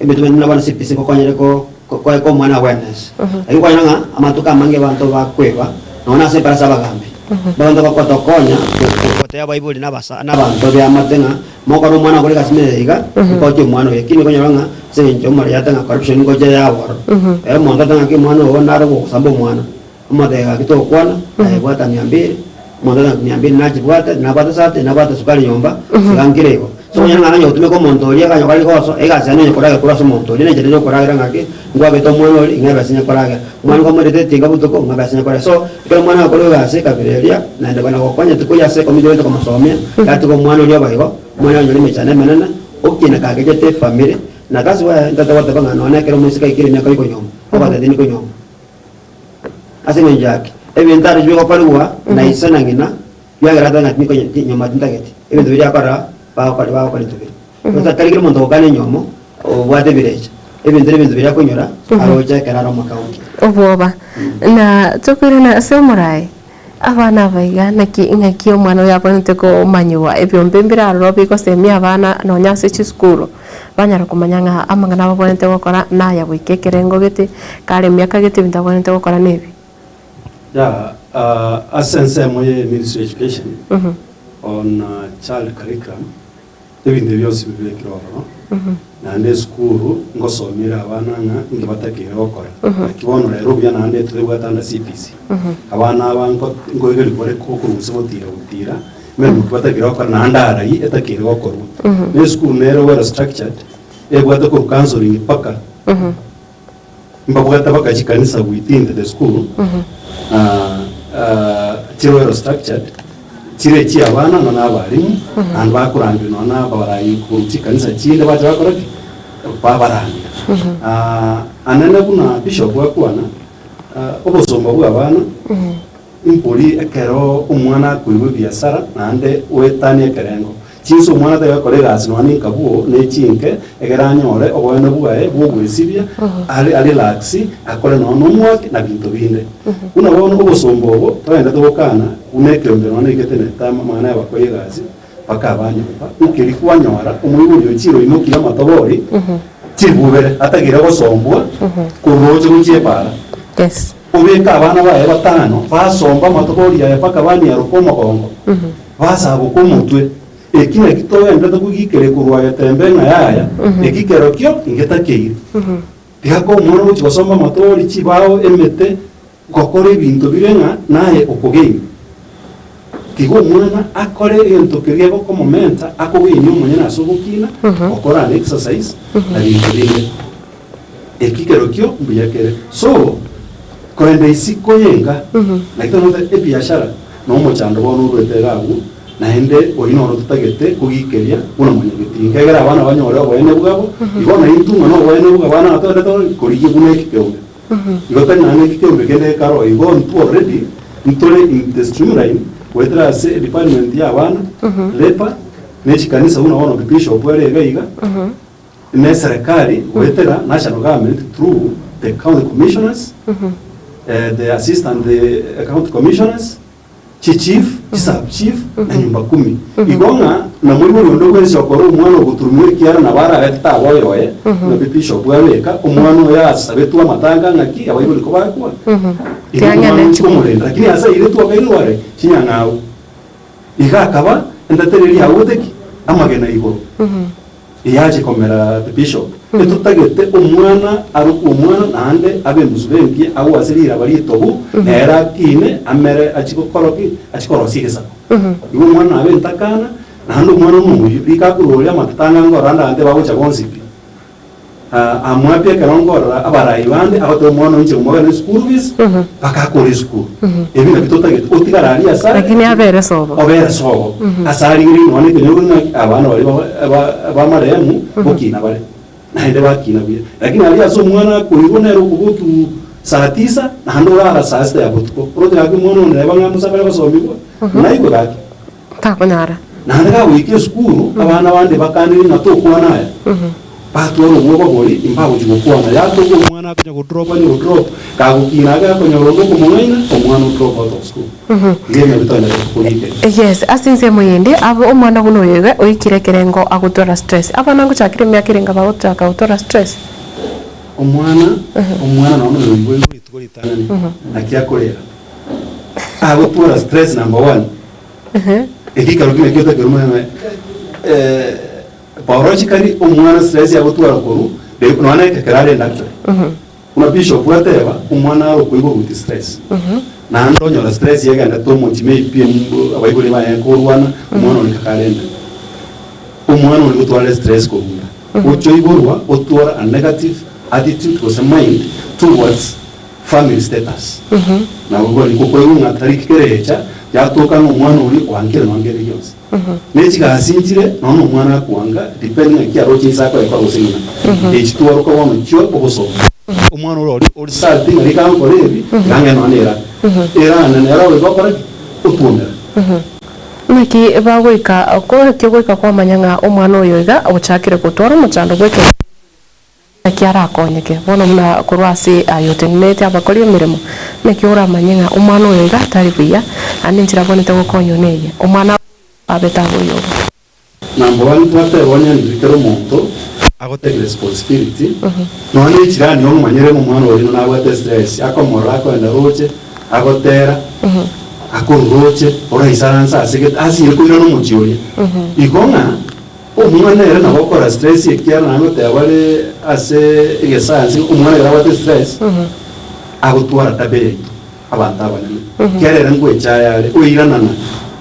ebinto binde buna bono CPC ngokonyere ko koeka omwana awareness. Lakini kwanyora ng'a amatuko amange abanto bakweba nonya na ase ebarasa abagambi, abanto bagotokonya gotebia abaibori na abasa na abanto beamate ng'a mokore omwana okore egasi ime iga, nkoche omwana oyo. Lakini okonyora ng'a ase eng'encho omoreyate ng'a corruption ngocha yaye ororo. Ekero omonto ateba ng'aki omwana ogo nare ogosamba omwana, Omotebia gaki tokwana, aye bwata mia mbili, omonto oteba mia mbili nachibwate, nabwate esati, nabwate esukari nyomba, tiga nkire igo. So okonyora ng'a nonye gotumeka omonto oria ekanya okare rigoso, egasi yaye nonye koragera korwa ase omonto oria, nenchera eria okoragera ng'aki, nkwabete omwana oria, ng'a ebesa onye koragera. Omwana kwamoirete etinga botuko, ng'a ebesa onye koragera. So, ekero omwana agokora egasi ekabira eria, naende buna gokonyeti koyia ase ekomiti oete komosomia, yatiga omwana oria oba igo, omwana onyore emechando emenene, okina kagechete efamiri, na that's why ntoteba goteba ng'a nonye ekero omoiseke aikire emiaka ya okonyuoma, ogoteba tindi konyuoma. Ase engencho yaki, ebinto aroche bigokorigwa na ise na ng'ina, biagera ata ng'a tinkonya nyoma tintageti. Ebinto biria akora, bagokora bagokora ebinto biria. Gose tari kera omonto ogokana enyomo, obwate ebirecha. Ebinto nebinto biria akonyora, aroche ekero are omokaonki. Obwoba. Na tokoirana ase omoraai, abana aba iga naki ng'aki omwana oyo abwenerete komanyigwa ebiombe mbire aroro bigosemia abana nonya ase chisukuru. Banyara komanya ng'a amang'ana ababwenerete gokora naya goika ekerengo gete, kare emiaka gete ebinto abwenerete gokora nebi. Yeah, ase ensemo ye Ministry of Education on child curriculum, ebinto ebi bionsi bibekire ororo, naende esukuru ngosomia ere abana ng'a inki batakeire gokora. Naki bono rero obuya naende totebwate under CBC, abana aba nko nkoegerigwa bare okorusia gotira gotira, Emeremo ki batakeire gokora naende arai etakeire gokorwa. Na esukuru nere well structured, ebwate korwa counseling mpaka mbabwate mpaka chikanisa within the school, chire well structured, chire chia abana nonya na abalimu, naende bakorangeria nonya na abarai korwa chikanisa chinde bacha bakora ki? Babarandia. Anene buna bishop akwana, obosomba bwa abana. Imbori ekero omwana akoigwa ebiasara naende oetanie ekerengo. Chinsa omwana tari gokora egasi nonya nenkabuo ne chinke egere anyore oboene bwaye bw'ogwesibia are arelax akore nonya nomwake na binto binde. Buna bono obosomba obo togenderete gokana buna ekeombe nonya negetenete amang'ana y'abakori egasi mpaka abanyomba nkeri kwanyora omoibori ochire oimokirie amatobori chibubere atagere gosombwa korwa roche gochia epaara. Obeke abana baye batano, basombe amatobori aye mpaka baniaroke omogongo, basaboke omotwe. Eki nakio togenderete kogikeria korwa getembe ng'a yaya, eki kerokio ingetakeire. Tiga koa omwana ogochia gosomba amatobori, chibao, emete, gokora ebinto bire ng'a naye okogenia. Tiga omwana akore egento keria gegokomomenta akogenie omonyene ase ogokina, gokora an exercise, na binto binde. Eki kerokio mbuya kere. So, korende isiko y'enka, naki tonote ebiashara na omochando bono oruete iga agwo, naende oyio noro totagete kogikeria buna mwanyagetinga, egere abana banyore oboene bwabo, igo naintwe ng'a noboene bwa abana aba toendete korigia buna eki keombe. Igo tari nonya na eki keombe kende gekare igo intwe already ntore in the streamline goetera ase edepartment ya abana, labour, ne chikanisa buna bono bishop ere iga iga. Ne serikali goetera national government through the county commissioners, the assistant county commissioners, chi chief. Chisub chief na nyumba kumi. Igo ng'a na moibori onde bwensi okora omwana ogoturumiwa ekiara nabo ararete taba oyoye, buna bishop abeka, omwana oyo asabetwe amatanga ng'aki abaibori kobakwa, igo Tiang'e omwana ne ochi chikuru. komorenda. Lakini ase airetwe akairwa are chinyang'au. Iga akaba entetere agote ki? Amagena igoro. Eyache komera the bishop. Etotagete omwana arokwe omwana naende abe embusuro engiya agwo ase riraba ritobu, nere akine amere achie gokora ki? Achie korosia egesaku. Igo omwana nabe entakana, naende omwana omoyio, rika akorwa oria amatanga ngorora ande abanto bagocha bonsi pi. Amwapie ekero nkorora abarai bande agoteba omwana oinche ngomogane eschool fees mpaka akore esukuru. Ebi nabio totagete otigare aria ase are Lakini abere sobo. obere sobo ase arigereire nonya ekenyoro ng'a abana baria ba- ba marehemu gokina bare naende bakina buya. Lakini aria ase omwana akoirwa nere okobotu saa tisa naende orara saa sita ya botuko oroche gaki omwana one neba ng'a mosabare gosomigwa naigwe gaki. Takonyara. Naende gagoika esukuru, abana bande bakanire ng'a tokwana aya, batwara obwoba boria imbagochia gokwana. Yatoka omwana akonya godrop anye godrop, kagokina ake akonyora onde okomong'aina, omwana o drop out of school. Iga emebi tonyarete korikera. Yes, ase ensemo eyende, abe omwana buna oyo iga oikire ekerengo agotwara stress. Abana ngochakire emiaka ere enga bagochaka gotwara stress. Omwana, omwana nonya oyo oiboirwe rituko ritang'ani, naki akorera? Agotwara stress number one. Egeikaro kina gioka kerimo ng'a biologically omwana stress agotwara korwa nonya na ekero are enda actually. Buna bishop ateba, omwana are okoigwa with stress. Naende onyora stress egendete omochie maybe abaibori baye korwana, omwana oria kaka are enda. Omwana oria gotwara stress korwa enda. Gocha oiborwa otwara a negative attitude gose mind towards family status. Nabo boigo koigwa ng'a tari kerecha, yatoka ng'a omwana oria oankire nonya kende gionsi. Ne chigasi nchire nonya na omwana akoanga depending ng'aki aroche inse akoekora gose ng'ina. Echi twaroka bono chio obosomba. Omwana ore oria ori salty ng'a rika nkore ebi, iga ng'e nonya na era. Erane nere ogoika okore ki? Otuomera. Naki bagoika, naki ogoika kwamanya ng'a omwana oyo iga ochakire gotwara omochando bw'ekenyoro. Naki arakonyeke bono buna korwa ase aye otenenerete abakori emeremo? Naki oramanye ng'a omwana oyo iga tari buya, naende enchera abwenerete gokonywa neye, omwana abe tagoyoba? Number one twateba onye ndiri kera omonto agotake responsibility nonya ne echirani omomanyere ng'a omwana oria nabwate stress akomorora akoenda roche agotera akorwa roche oraisaranse ase gete asinyire koirana omochie oria igo ng'a Omwana ere nabo okora stress ekiagera naende ngoteba bare ase egesayansi ng'a omwana ekero abwate stress agotwara tabia yaito abanto abanene ekiagera ere ngoechaya are oiranana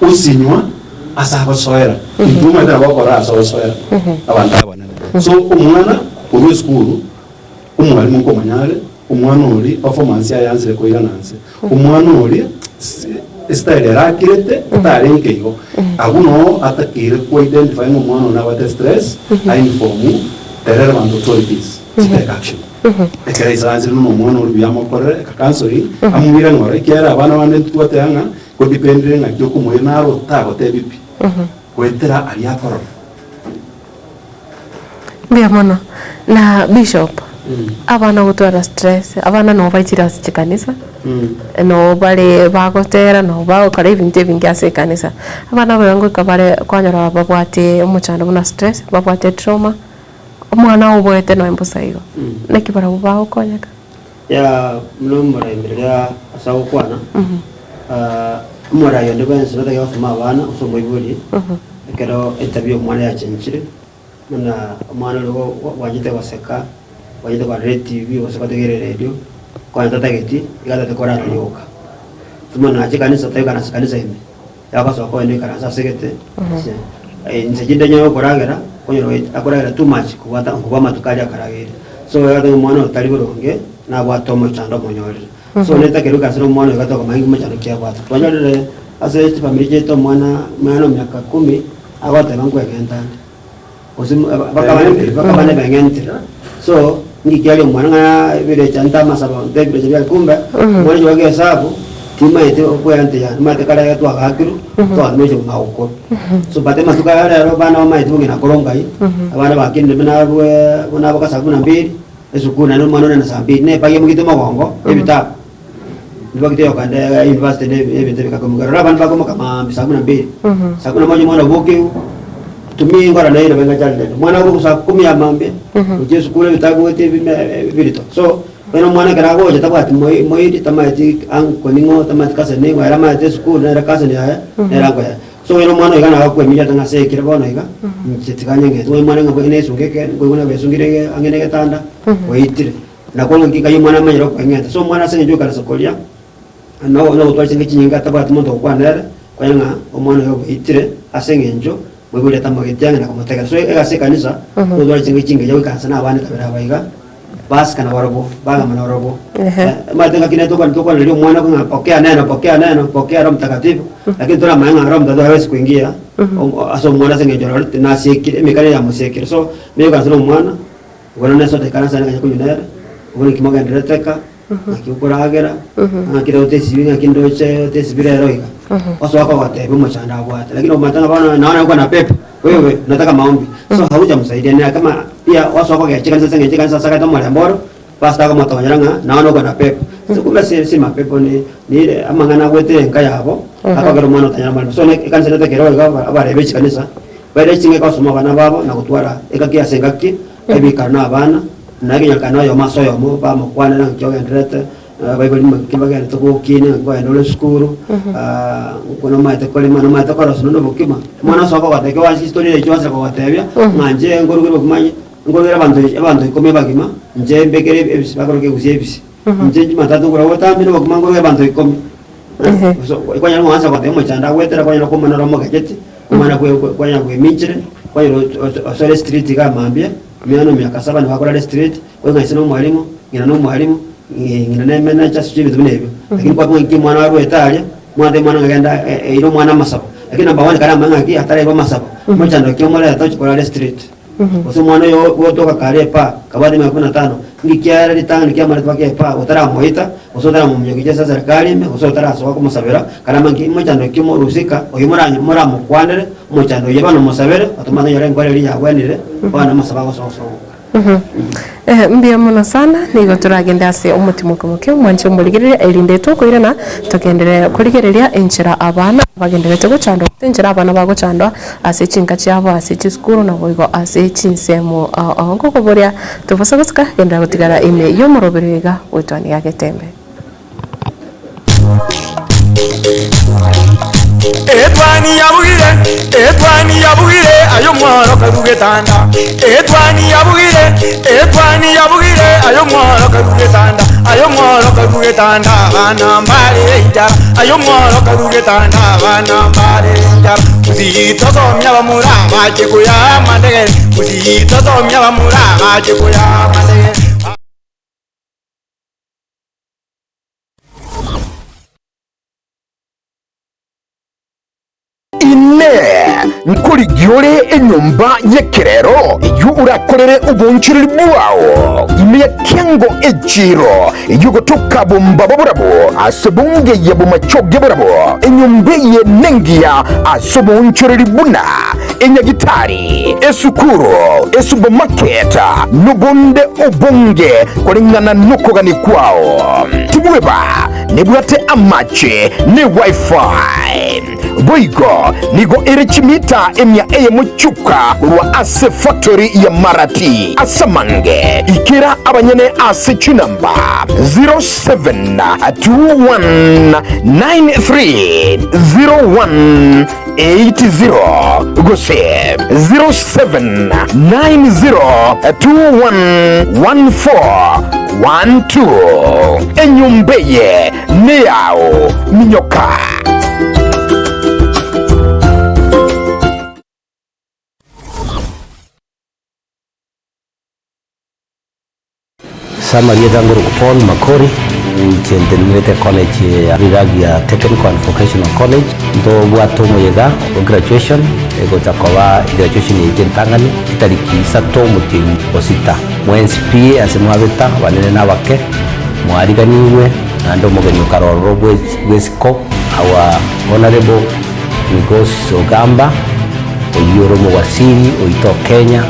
osinywa ase agosoera intwe omanyete nabo okora ase ogosoera abanto abanene so omwana korwa esukuru omwalimu nkomanya are omwana oria performance yaye yansire koirana nse Omwana oria estyle ere akirete tarenge igo, abwo noo atakeire ko identify ng'a omwana oyo nabwate stress, a inform the relevant authorities to take action. Ekero aisaransire buna omwana oria buya amokorere eka counseling, amoire ng'ora ekiagera abana bande ntitwateba ng'a kodependire ng'aki okomoira naro otagotebi pi, goetera aria akorora. Mbuya mono. Na Bishop, abana gotwara stress, abana nabo baichire ase chikanisa, nabo bare bagotera, nabo bagokora ebinto ebinge ase ekanisa. Abana abaye ngoika bare kwanyora babwate omochando buna stress, babwate trauma, omwana oboete nonya mbosa igo. Naki barabwo bagokonyeka? Ya buna omoraia riria ase agokwana, omoraia onde bwensi natagete gosoma abana gose omoibori, ekero etabia y'omwana yachenchire, buna omwana oria bwanchete goseka, bwanchete korora etibi gose gotegerera eredio, konya tatageti, iga atagete korara rioka. Ase nache ekanisa toikara ase ekanisa ime, yagosoka ogende oikaranse ase egete, ase inse chinde onye okoragera, okonyora akoragera too much kobwata kobua amatuko aria akarageire. So egoteba omwana oyo tari boronge, nabwate omochando omonyorire. So netakeirwe ikaranse na omwana oyo iga tokomanya inki mochando ki abwate. Twanyorire ase chifamiri chiaito omwana omwana o miaka kumi, agoteba nkwegenta nde, gose mpaka abande beng'entire. So, inki kiaria omwana ng'a ebirecha nte amasabo nte ebirecha biare kumbe, omwana oyio ogoaka esabu, timaeti okweanti yane, omanyete kare iga twagaakirwe, twagatumire magokoro. So but amatuko aya rero abana bamaete bong'ina koro ngai, abana bakinire buna abwo buna abo saa kumi na mbili, esukuru naende omwana one na saa mbili, na ebagi emogete mogongo, ebitabu. Nibagite yokande university ne ebinto ebikakomoka. Rora abande bakomoka maambia saa kumi na mbili. Saa kumi na moja omwana obokiwu, tumia engora naye nabo engacha rende. Omwana agoka saa kumi ya mambia, gochia esukuru ebitabu goetia ebime ebirito. So, bono omwana ekero agocha tabwati moi moiri, tamaeti uncle ning'o, tamaeti cousin ning'o, ere amaete esukuru nere cousin yaye, nere uncle yaye. So onye omwana oiga nagokweminyete ng'a ase ekero bono iga, inche tiga nyeng'ete. Onye omwana ng'a bwegene esunga eke, nkoigwa nabwesungire iga ang'e na egetanda, oitire. Nakwo ng'a nki nkai omwana amanyire okweng'enta. So omwana ase eng'encho yoikaransa koria, no nogotwara chinka chinyinge atabwati monto ogokwana nere, konya ng'a omwana oyo oboitire ase eng'encho moibori atamogeti ang'e na komotegera. So egasi ekanisa, nogotwara chinka chingiya goikaransa na abana ekabera aba iga, basikana barobwo, bagamba nabarobwo. Omanyete ngaki nere tokwana tokwaneria omwana ng'a pokea neno, pokea neno, pokea roho mtakatifu, lakini toramanya ng'a roho mtakatifu hawezi kuingia ase omwana ase eng'encho rori nasiekire, emekani yamosiekire. So, noikaranse na omwana. Bono nesote ekaranse aria nganya konywa nere, bono naki mogendererete eka, naki okoragera, ng'aki rero otesibi ng'aki ndoche otesibi rero iga. Osoa kogotebia omochando abwate, lakini omanyete ng'a bono naona uko na pepo, wewe unataka maombi. So haujamsaidia na kama pia osoa kogechia ekanisa ase eng'encho ekanisa ase agete omorembe oro, pastor akomotonyera ng'a naona uko na pepo. So kumbe si si mapepo ni ni amang'ana agwete enka yabo, akogera omwana otanyora omorembe. So ne ekanisa netakeire iga abarebe chikanisa. Baire ching'eke gosoma abana babo na gotwara engaki ase engaki, ebikaro na abana, na ekenyarekano oyomo ase oyomo bamokwanera ng'aki ogendererete, abaibori ng'aki bagenderete gokina, ng'aki bagenda ore esukuru, nomaete korema, nomaete korosia nonye obokima. Omwana ase okogotebia ekio oanche chistory echio oanchire kogotebia, ng'a inche nkorugere obokima nkorugere abanto abanto ikomi abagima, inche mbekere ebisi bakoroka egusia ebisi, inche jumatatu nkore botambe na obokima nkoruge abanto ikomi. Kwanyora ng'a oansa goteba omochando agwetera, kwanyora komana ore omogecheti, omwana kwe kwe kwanyora bweminchire, kwanyora osore street iga mambia, omwana emiaka saba nigo akorara estreet, oing'a ise na omwalimu, ng'ina na omwalimu, ng'ina na emanager sijui ebinto buna ebio. Lakini kwabua ng'aki omwana arwete aria, mwatebia omwana ng'a genda eira omwana amasabo, lakini number one kare amanye ng'aki atarairwa amasabo, omochando ki omoreta ochia korara estreet. Gose omwana oyo gotoka kare epaa, kabwate emiaka ikomi na tano, inki kiaera ritang'ani kiamarete mpaka epaa, otaramoita, gose otaramominyokia ase eserekari ime, gose otarasoa komosabera, karama nki mochando ki omorusika oyio moranye moramokwanere, omochando oyio bono mosabere, otomanye onyore enkoro eria yagwenire, bono amasabo agosoa gosogoka. Mbuya mono sana, nigo toragende ase omotimoke moke omwanche omorigereria erinde tokoirana togenderere korigereria enchera abana bagendererete gochandwa gose enchera abana bagochandwa ase chinka chiabo ase chisukuru naboigo ase chinsemo ao ao nkokoboria tobasa gosika genderera gotigara ime y'omoroberi iga goetwania getembe. Etwani yabugire, etwani yabugire, aye omworokeru getanda. Etwani yabugire, etwani yabugire, aye omworokeru getanda. Aye omworokeru getanda, abana mbare enchara. Aye omworokeru getanda, abana mbare enchara. Gusii tosomia abamura bache koyaa amandegere. Gusii tosomia abamura bache koyaa amandegere. Inee! Nkorigia ore enyomba y'ekerero eyio orakorere oboonchoreri bwao ime ya kiango echiiro eyio gotoka bombaba borabwo ase bongeye bomachoge borabwo? Enyomba eye nengiya ase oboonchoreri buna enyagitari, esukuru, esupermarket, nobonde obonge koreng'ana nokogania kwao. Tibweba nebwate amache ne wifi. Boigo nigo ere chimita emia eyemo chioka korwa ase factory ya Marati. Ase amange ikera abanyene ase chinamba 07219301 80 gose 0790211412. Enyomba eye neyao, minyoka. Ase amarieta ngoroku Paul Makori, inche ntenenerete ecollege ya Rigagia Technical and Vocational College, ntobwate omoyega o graduation egocha koba egraduation yaito entang'ani chitariki isato omotienyi o sita. Mwensi pi ase mwabeta abanene na abake, mwariganigwe naende omogeni okare ororo bw'esiko our Honourable Migos Ogamba, oyio ore omowasiri oito o Kenya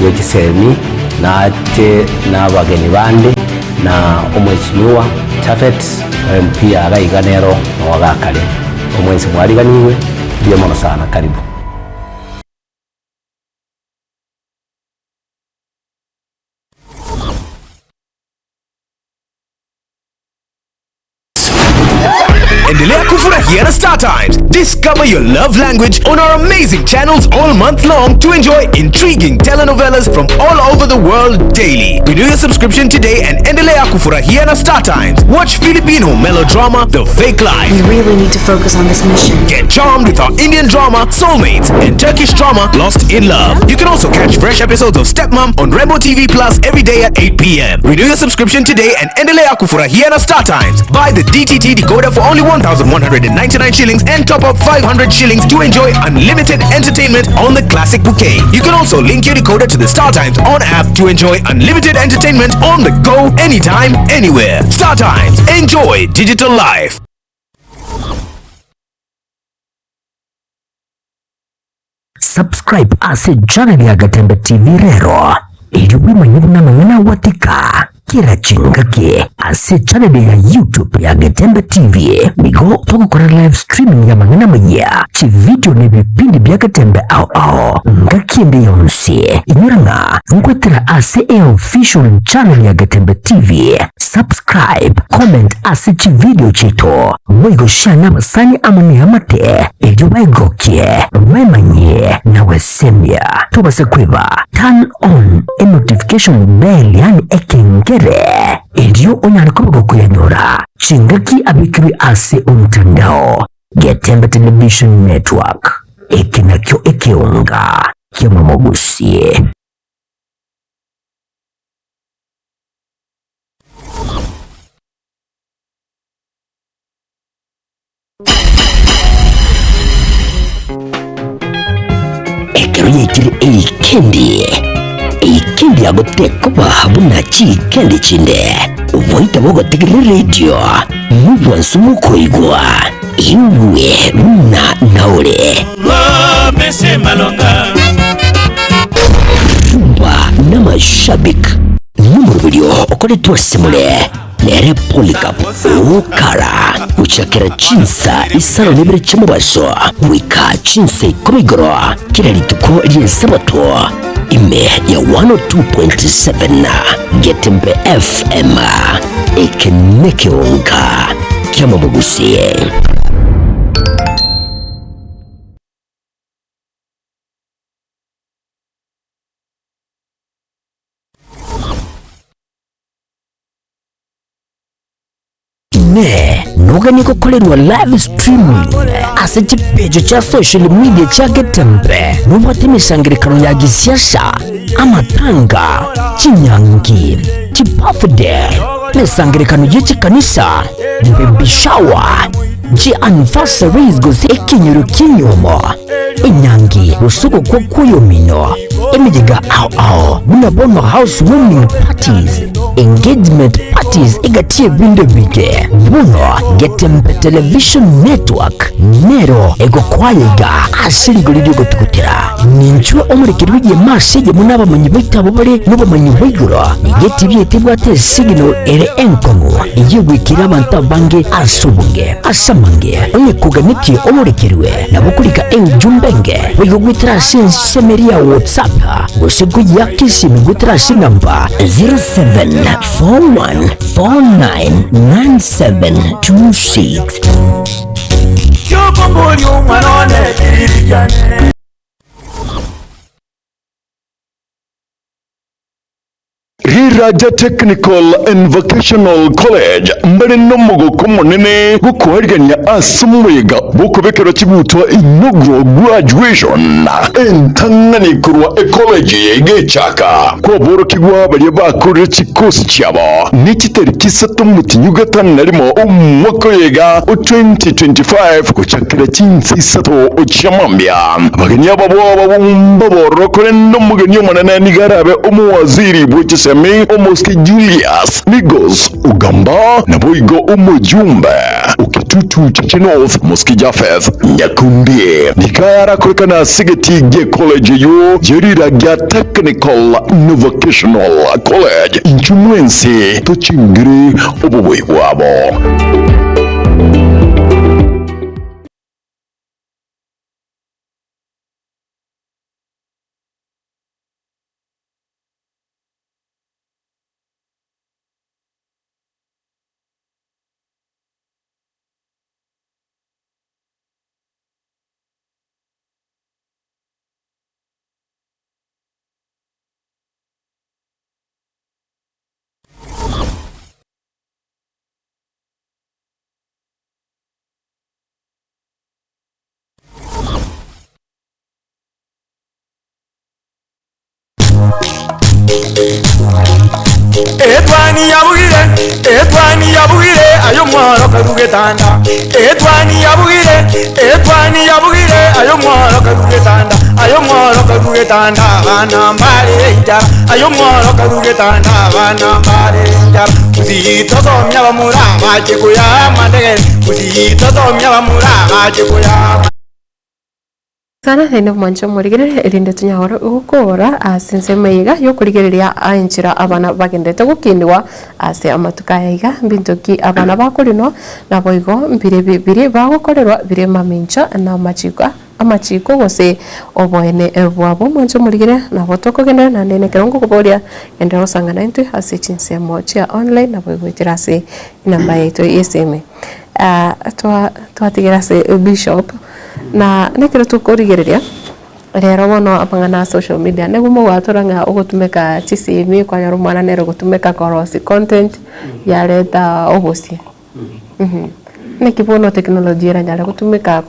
bwe chisemi, Nache nabageni bande. Na omweshimiwa Japhet MP iga iga nero nowagakare. Omwensi mwariganigwe, mbuya mono sana, karibu. Endelea kufurahia na Star Times. Discover your love language on our amazing channels all month long to enjoy intriguing telenovelas from all over the world daily. Renew your subscription today and endelea kufurahia na Star Times. Watch Filipino melodrama The Fake Life. We really need to focus on this mission. Get charmed with our Indian drama Soulmates and Turkish drama Lost in Love. You can also catch fresh episodes of Stepmom on Rainbow TV Plus every day at 8 p.m. Renew your subscription today and endelea kufurahia na Star Times. Buy the DTT decoder for only 1,199 shillings and top up 500 shillings to enjoy unlimited entertainment on the classic bouquet. You can also link your decoder to the Star Times on app to enjoy unlimited entertainment on the go anytime, anywhere. Star Times. Enjoy digital life. Subscribe ase channel ya Gatembe TV rero erio bwemanye buna amang'ana agwatika kera chingaki ase channel ya YouTube ya Getembe TV. Nigo togokora live streaming y'amang'ana amayia, chividio na ebipindi bia Getembe ao ao ngaki ende yonsi. Inyora ng'a nkwetera ase eofficial channel ya Getembe TV. Subscribe, comment ase chividio chiaito, boigo share nabasani amo neamate erio baegokie, baemanyie na gwesemia. Tobasa kweba turn on enotification bell yaani ekengere erio onyare koba gokoyanyora chingaki abekirwe ase omtandao. Getembe Television Network, eke nakio ekeonga ki'omomogusie. Ekero yaikire eikendi, eikendi yago tekoba buna chiikendi chinde. Oboita bogotegerera eredio nobwansu bokoigwa igwe buna naore. Rumba n'amashabik n'omoroberio okoretwe ase more nere Polycarp Okara gochakera chinsa isano na ibere chi'omobaso goika chinsa ikomi igoro kera rituko ri'Esabato ime ya 102.7 Getembe FM eke nekeonka ki'amamogusie. Inee! Noganie gokorerwa live streaming ase chipeji chia social media chia Getembe? Nobwate emesangererekano ya gisiasa, amatanga, chinyangi, chibirthday, emesangererekano ye chikanisa, baby shower, chi anniversaries gose ekenyoro ki'enyiomo, enyangi gose ogokwa kw'oyomino, emeyega ao ao buna bono house warming parties, engagement parties egati y'ebinto ebinge. Bono Getembe Television Network nero egokwaya iga ase rigori ri'ogotugutera. Ninchwe omorekeri bw'egeema ase eyemo nabamanyi baito abwo bare nobomanyi bwa igoro. Nigo etibi yaito ebwate esignal ere enkong'u eyio egoikera abanto abange ase obonge. Ase amange, onye koganetie omorekerwe, nabo okorika eujumbe enge boigo goetera ase ensemo eria ya WhatsApp gose koyiaka esimi goetera ase enamba 0741499726. Kiokomboria omwana one kiriri kiane. Riraja Technical and Vocational College mbare nomogoko omonene gokoarigania ase omoyega bw'okobekerwa chigutwa inaugural graduation entang'ani korwa ecollege eye egechaka kwaborokigwa baria bakorire chikosi chiabo ne chitariki isato omotienyi gatano na rimo omwaka oyo iga o 2025 gochakera chinsa isato chia mambia. Abageni aba boba mbabororo, korende omogeni omonene nigo arabe omowaziri bwe chisemi. Omosike Julius Migos Ogamba, naboigo omojumbe o Kitutu Chache North Omosike Japheth Nyakundi. Nigo aya arakorekane ase egetii gie college eyio ye Riragia Technical na Vocational College. Inchuo mwensi tochingere obobui bwabo. Etwani yabugire, etwani yabugire, aye omworo karue getanda. Etwani yabugire, etwani yabugire, aye omworo karue getanda. Aye omworo karue getanda, abana mbare enchara. Aye omworo karue getanda, abana mbare enchara. Gusii tosomia abamura bache koyama amandegere, gusii tosomia abamura bache koyama. Sana naende mwanche omorigereria erinde tonyahore gokora ase ensemo eye iga yokorigereria enchera abana bagenderete gokinigwa ase amatuko aya iga mbinto ki abana bakorinwa naboigo mbirebi biria bagokorerwa bire mamincha na amachiko amachiko gose oboene bwabo. Mwanche omorigereria nabo tokogenderera naende nekero ngokoboria genderera gosangana intwe ase chinsemo chia online naboigo goetera ase enamba yaito yesimi. Twatigera ase bishop na nekero tokorigereria rero bono amang'ana a social media nigo mogwatora ng'a ogotumeka chisimi kwanyora omwana nere ogotumeka korosia content yareta obosie. Naki bono technology eranyare gotumeka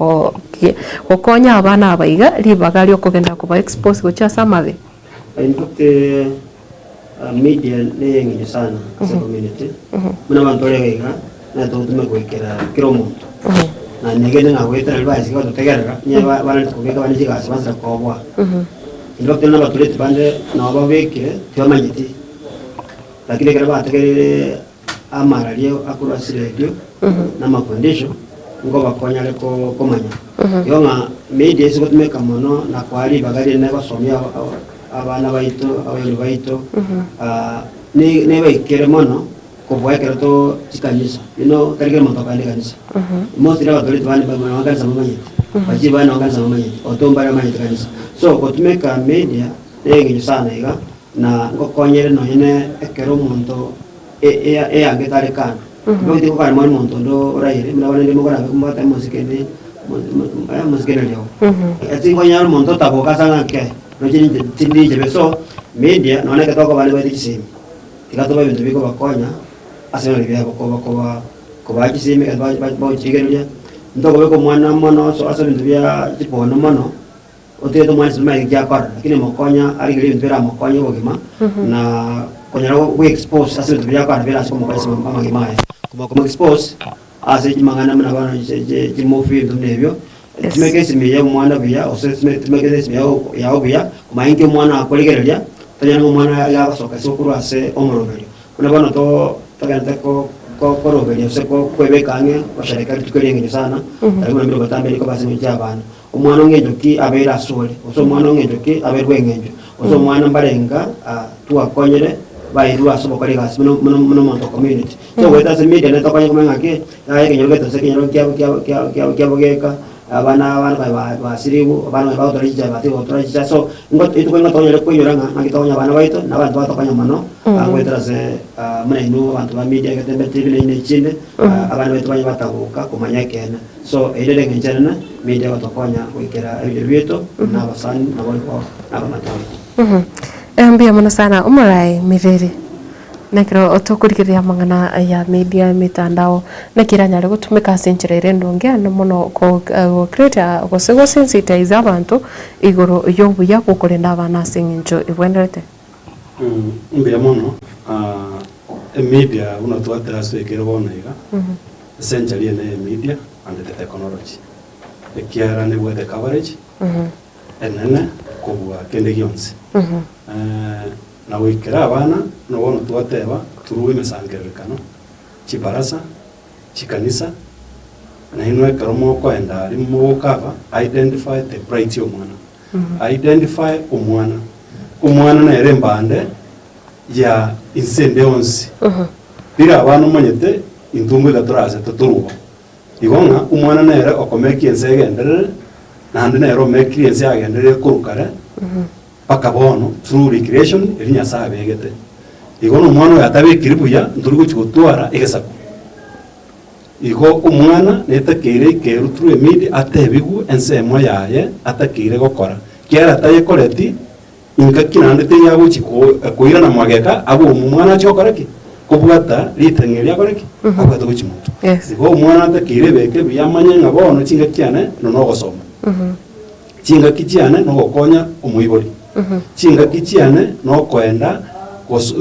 gokonya abana aba iga ribaga riokogenda koba expose gochia ase amabe? In fact, media neyeng'encho sana ase community, buna abanto ore iga iga, nere togotumeka goikera kera omonto. Na negene ng'a goetera riria baisike gototegerera, onye banarete kobeka bande chigasi bansire koboa. In fact, nonye na abatureti bande nabo babekire tibamanyeti, lakini ekero bategereire amarario akorwa ase radio na amafundisho nkobakonya are komanya. Igo ng'a media ase gotumeka mono na koa ribaga rinene gosomia abana baito, abaibori baito, nebaikere mono kobua ekero to chikanisa. You know tari kera omonto okogenda ekanisa. Mostly abatoreti bande nonye kanisa bamanyete, bachief bande nonye kanisa bamanyete, oto mbare bamanyete kanisa. So gotumeka media neng'encho sana iga. Na ngokonyere nonya ne ekero omonto eanga etare kando. Tibagete gokana mwana omonto onde oraire, buna bono rende mokorabe mobwate omosike ende omosike ende riogo. Ase nkonyora omonto otaboka ase ang'ake aye, roche ninche tindi inche so, media nonya ekero tokoba abande baete chisemi, tiga tobe ebinto bikobakonya ase ebinto biabo koba koba kobaa chisemi ekero bagochirigereria, ntokobeka omwana mono ase ebinto bia chipono mono. Otigete omwana ase amaiga ekiakora, lakini mokonya arigererie ebinto biramokonye obogima na konyora gwe expose ase ebinto biria akora birase komokonya ase amagima aye. Komo expose ase chimang'ana buna bono chimovie ebinto buna ebio, tumeka esimi ya omwana buya gose tumeka esimi yago buya komanya inki omwana akorigereria, tonyore ng'a omwana iga agosoka ase okorwa ase omoroberio. Buna bono togenderete koroberia gose koebeka ang'e gosherekea rituko ri'engencho sana, tari buna mbire botambe rikoba ase eng'encho y'abana. Omwana o ng'encho ki abeire asore, gose omwana o ng'encho ki abeirwe eng'encho, gose omwana mbarenga twakonyire bairwe ase ogokora egasi buna buna buna omonto o community. So goeta ase media nere tokonye komanya ng'aki, yaya ekenyoro gete gose ekenyoro kiabo kiabo kiabo kiabo kiabo geka, abana abana baye ba basiriwu, abana baye bagotora chichae batige gotora chichae. So nigo rituko nigo tokonyara koinyora ng'a ng'aki tokonya abana baito, na abanto batokonya mono goetera ase buna inwe abanto ba media egetembe TV na inde echinde, abana baito banye batagoka komanya ekeene. So eyio nere engencho enene media egotokonya goikera ebichwa biaito na abasani naboigo nabamate baito. Mbuya mono sana omoraai Mireri. Nekero tokorigereria amang'ana ya media emetandao naki eranyare gotumeka ase enchera ere endonge ande mono go create gose go sensitize abanto igoro yobuya bwokorenda abana ase eng'encho ebwenerete. Mbuya mono, emedia buna twateba ase ekero bono iga, Essentially eye neye media and the technology, ekiagera nebwate coverage enene kobua kende gionsi. Na goikera abana, buna bono twateba, through emesangererekano, chibarasa, chikanisa, nainwe ekero mokoenda aria mogocover, identify the plight ya omwana. Identify omwana. Omwana nere embande ya inse ende yonsi. Riria abana omanyete, intwe ngoika tore ase totorwa. Igo ng'a omwana nere okomekia ense egenderere, naende nere omekirie ense yagenderere korwa kare, mpaka bono through recreation eria Nyasae abegete. Igo na omwana oyo atabekiri buya, ntori gochia gotwara egesaku. Igo omwana netakeire aikeru through emedia atebigwe ensemo yaye atakeire gokora. Kiagera atayekoreti, Ingaki naende teri agochia koirana magega agwo omwana achie gokora ki? Kobwata ritang'ani erio akore ki? Abwate gochia motwe. Yes. Igo omwana atakeire ebeke buya amanye ng'a bono chingaki chiane no nogosoma. Chingaki chiane nogokonya omoibori. Chingaki chiane nokoenda gos-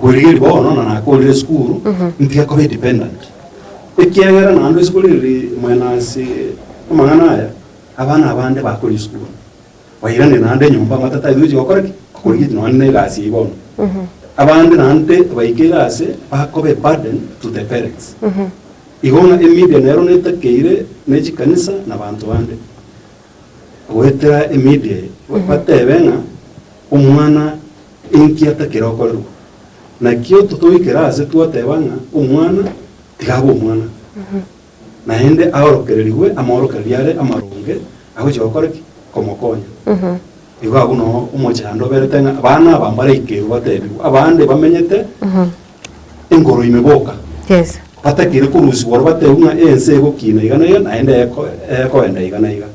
kwerigeria bono na nakorire esukuru, ntige koba edependent. Ekiagera naende isiko riri minus amang'ana aya, abana abande bakorire esukuru. Bairane naende nyomba amatata aye togochia gokora ki? Korigia nonya na egasi eyio bono. Abande naende baika egasi bakoba a burden to the parents. Igo ng'a emedia nero netakeire ne chikanisa na abanto bande goetera emedia eye batebe ng'a omwana inki atakire okorerwa. Nakio totoikera ase twateba ng'a omwana tiga abe omwana. Naende aorokererigwe amaorokererio are amaronge agochia gokora ki? Komokonya. Igo abwo noo omochando oberete ng'a abana aba mbaraikerwe batebigwe, abande bamenyete engoro ime boka. Yes. Batakeire korusigwa oro batebigwe ng'a ense egokina iga na iga naende eko ekoenda iga na iga.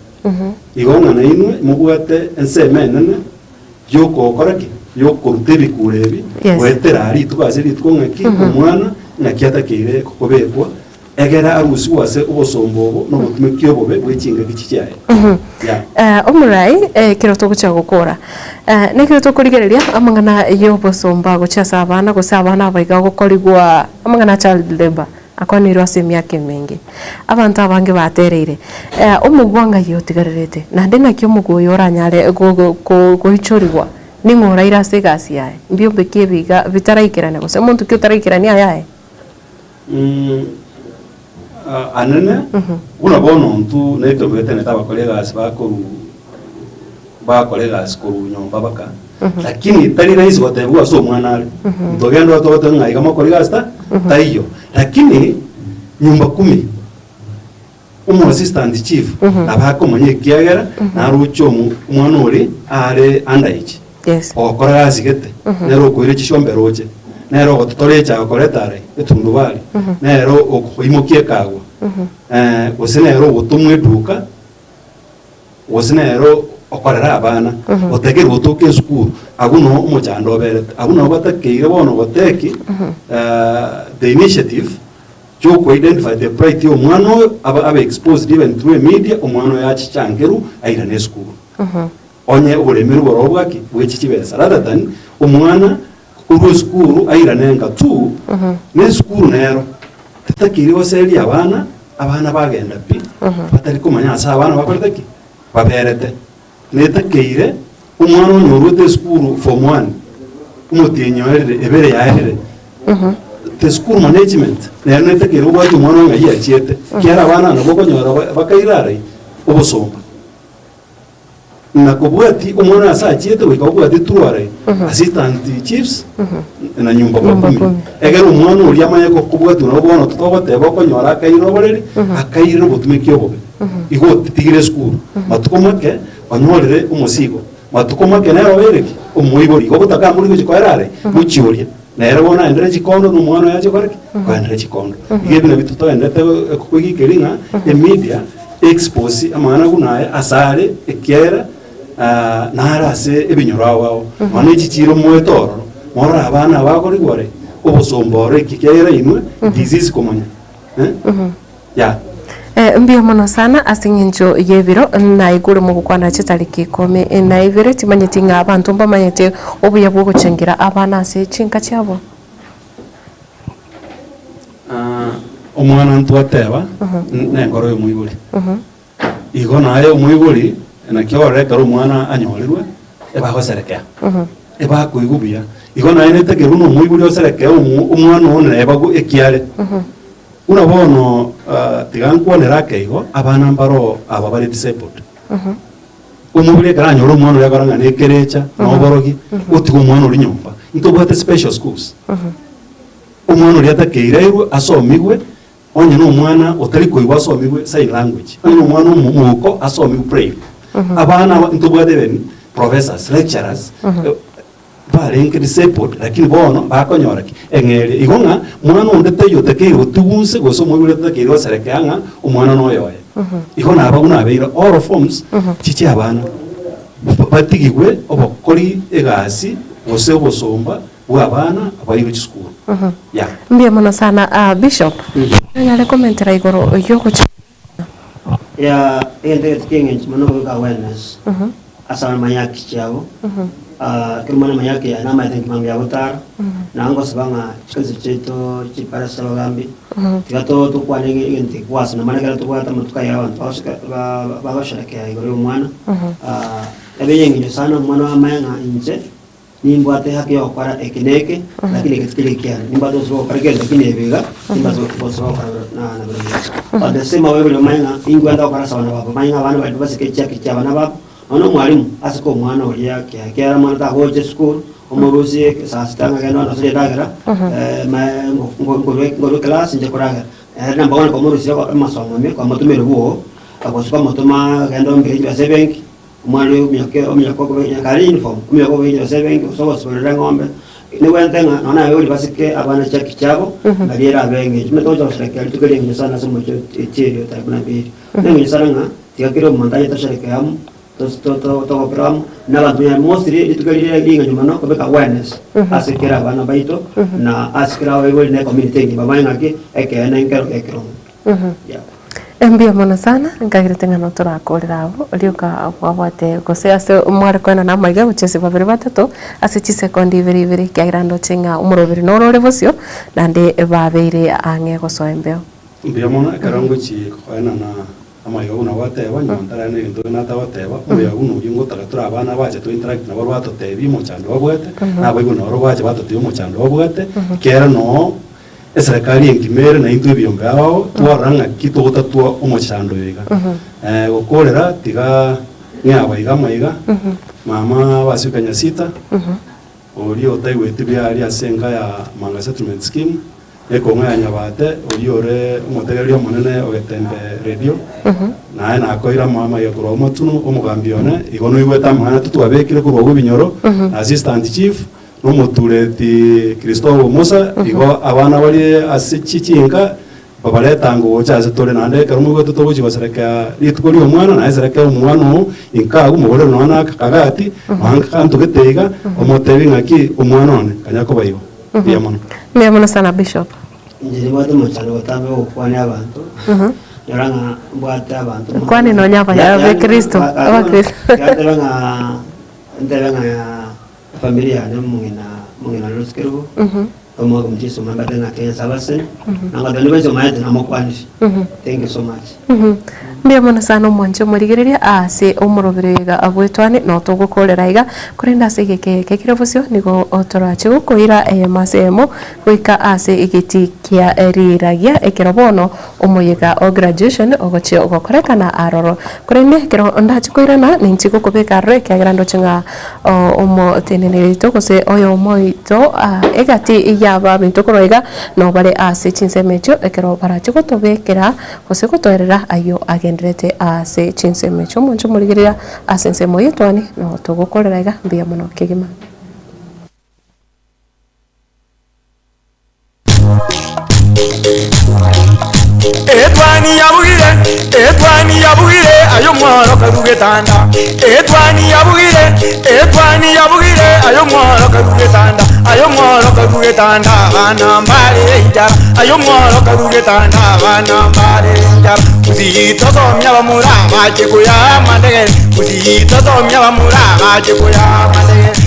Igo ng'a nainwe mobwate ensemo enene yokokora ki? Yokoruta ebikuro ebi, Yes. goetera rituko ase rituko ng'aki omwana ng'aki atakeire kobekwa Egere arusigwe ase obosomba obo na obotumeki obobe bwe chingaki chiaye. Yeah. Eh, omorai ekero togochia gokora eh, nekero tokorigereria amang'ana y'obosomba gochia ase abana gose abana aba iga gokorigwa amang'ana a child labour akwanirwe ase emiaka emenge. Abanto abange batereire eh, omogwa ng'ai otigarerete naende naki omogwa oyo oranyare go- go- goichorigwa ning'o oraire ase egasi yaye mbiombe ki ebi iga bitaraikerana gose omonto ki otaraikerania ayaye? Anene, buna bono intwe nekebetenerete abakori egasi bakoru bakora egasi korwa nyomba baka, lakini tari rahisi gotebiwa ase omwana are, ntogende ororo togoteba ng'a iga mokore egasi ta taiyo. Lakini nyumba kumi, omo assistant chief nabo akomanya ekiagera naroche omo omwana oria are under age. Yes. Ogokora gasi gete, nere okoira chishombe roche, nere ogototora echae okoreta are etundubari, nere okoimokia ekagwa, gose nere ogotomwa eduka, gose nere okorera abana, otakeire gotoka esukuru, abwo noo omochando oberete. Abwo nabo batakeire bono goteki the initiative chi'oko identify the plight ya omwana oyo, abe abe exposed even through emedia, omwana oyo achichangerwe airane esukuru. Onye oboremeru boroo bwaki? Bwechi chibesa rather than omwana korwa esukuru airane nka tu, na esukuru nero tetakeiri goseria abana, abana bagenda pi, batari komanya ase abana bakorete ki? Baberete. Netakeire omwana onye orwete esukuru form one, omotienyi oerire, ebere yaerire, the school management nero netakeire kobwatia omwana oyo ng'ai achiete, ekiagera abana aba nabwo okonyora bakaira arai obosomba. Na kobwati omwana ase achiete goika obwate tware assistant chiefs na nyumba kwa Nyumba kumi. kumi. Egere omwana oria amanye kobwatwa nabo bono totogoteba okonyora akaire oboreri akaire obotumeki obobe. Igo otigire esukuru matuko make onyorire omosigo matuko make nere obeire ki? Omoibori. Igo ogotaka amorige gochia koera are gochia oria nere bono aendere chikondo na omwana oye ache gokora ki? Koendera chikondo. Igo ebi nabio totoendete koigikeria ng'a emedia Expose amang'ana buna aya asare, ekiagera nare ase ebinyoro ao ao. Nonya ne chichiiro moete ororo, morore abana aba bakorigwa ore obosomba oro eki, ekiagera inwe it is easy komanya eh yeah. Mbuya mono sana ase eng'encho y'ebiro naigure mogokwana chitariki ikomi na ibere timanyeti ng'a abanto mbamanyete obuya bw'ogochengera abana ase chinka chiabo. Omwana ntwateba nenkoro y'omoibori. Igo naye omoibori naki orore ekero omwana anyorirwe ebagoserekea. Ebakoigwa buya. Igo naye netakeire buna omoibori oserekee omo omwana one naye bago ekiare. Buna bono tiga nkwanere ake igo, abana mbaro aba bare disabled. Omobere ekero anyore omwana oria akora ng'a nekerecha, na oborogi, otiga omwana oria nyomba. Ntobwate special schools. Omwana oria atakeire airwe asomigwe, onye na omwana otari koigwa asomigwe sign language, onye na omwana omo omouko asomigwe braille. Abana aba ntobwate even professors, lecturers, barenge disabled lakini bono bakonyora ki? Eng'eria. Igo ng'a mwana onde taiyo otakeire gotigwa inse gose omoibori otakeire goserekea ng'a omwana noyoye. Igo naba buna abeire all forms chichia abana batigigwe obokori egasi gose obosomba bwa abana abairwe chisukuru. Yeah. Mbuya mono sana ah, Bishop. Nonyare komentera igoro yogocha Ya egento egento ki'eng'encho mono okobeka awareness ase abamanye haki chiabo, ekero omwana amanye haki yaye namanyete nki mambia agotara, na ngosaba ng'a chikanisa chiaito chipare ase abagambi, tiga to tokwane ege egento eke kwase na maana ekero tobwate amatuko aya abanto bagoseka ba bagosherekea igoro ya omwana, ebe ey'eng'encho sana omwana amanye ng'a inche. Nimbwate haki y'ogokora eke na eke, lakini eke tikeri ekiane. Nimbwate obosio bwa gokora kende, lakini ebe iga, nimbwate obosio bwa gokora na na birobio. At the same abaibori bamanye ng'a inkwenda gokora ase abana babo, bamanye ng'a abana baria basike chiaki chia abana babo, nonya omwalimu asike omwana oria ekiagera ekiagera omwana tagocha esukuru, omorusie saa sita ng'a genda ondoserie endagera, mae ngo ngo nkorwa nkorwa eclass nche koragera. Ere nabo bono kwamorusia amasomo ime, kwamotomera obwogo, gose kwamotoma genda ombere chibesa ebenki. Omwana oyo ominyoke ominyoke okobe kare uniform, ominyoke okobe gose ebenki gose ogosiborera eng'ombe, nigwente ng'a nonya naye oria basike abana chiaki chiabo, nario erabe eng'encho. Omanyete gocha gosherekea rituko ria eng'encho sana ase omochie etieri otari buna mbiri. Ne eng'encho sana ng'a tiga kera omonto aye tosherekee amo, tos to to togokere amo, na abanto buna mostly rituko erio rire ring'encho mono kobeka awareness ase kera abana baito, na ase kera abaibori na ecommunity engima bamanye ng'aki ekeene nkero gekero omonto. Yeah. Mbuya mono sana, nkagerete ng'a notorakorere abwo, rioka bwabwate gose ase mware koenana amaiga gochia ase babere batato, ase chisekondi ibere ibere, ekiagera ndoche ng'a omoroberi noro ore bosio, naende babeire ang'e gosoa embeo. Mbuya mono ekero ngochia koenana amaiga buna gwateba, nyuma ntaraena egento kende natagoteba, omuya buna oyio ngotaka tore abana bache to interact nabo batotebie omochando babwate, nabaibori nabo bache batotebie omochando babwate, ekiagera noo. Eserekari engima ere naintwe ebiombe ao, twarora ng'aki togotatua omochando oyo iga. Gokorera tiga ng'eaba iga amaiga, mama baswika nyasita, oria otaigweti buya aria ase enka ya Manga Settlement Scheme, ekong'u ya Nyabate, oyio ore omotegereri omonene o Getembe Radio, naye nakoire amaiga korwa Omotuno, omogambi one, igo noigwete amang'ana titwabekire korwa agwo ebinyoro, na assistant chief, Nomotureti Kristobo Musa, igo abana baria ase chichinka babaretange gocha ase tore, naende ekero moigwete togochia goserekea rituko ri'omwana, naye serekea omwana oo inka agwo, mogorere nonya na akagati, nonya akanto gete iga, omotebi ng'aki omwana one, kanya koba igo. Mbuya mono. Mbuya mono sana Bishop. Inche nimbwate omochando botambe bw'ogokwania abanto, nyora ng'a mbwate abanto Kwane nonya aba- abakristo, abakristo. Ntebe ng'a ntebe ng'a Efamiri yane omong'ina omong'ina Rose Kerubo, omwaka omochie Soma mbate ng'a Kenya Sabaseni, na ngotebi nigo nsomaete namokwanire. Thank you so much. Mbuya mono sana omwanche omorigereria ase omoroberi oyo iga bwetwane no togokorera iga korende ase egeka eke kere bosio nigo torache gokoira eyemo ase eyemo goika ase egetii kia riragia ekero bono omoyega o graduation ogochia gokorekana aroro. Korende ekero ndache koirana ninchi gokobeka aroro ekiagera ndoche ng'a omoteneneri oito gose oyomo oito egati y'abaminto korwa iga nobare ase chinsemo echio ekero barache gotobekera gose gotoerera ayio agendererete ase chinsemo echio. Omonche omorigereria ase ensemo eyio twani notogokorera iga mbuya mono kegima. Etwani yabugire, etwani yabugire, aye omworo karue getanda. Etwani yabugire, etwani yabugire, aye omworo karue getanda. Aye omworo karue getanda, abana mbare enchara. Aye omworo karue getanda, abana mbare enchara. Gusii tosomia abamura bache koyaa amandegere, gusii tosomia abamura bache koyaa amandegere.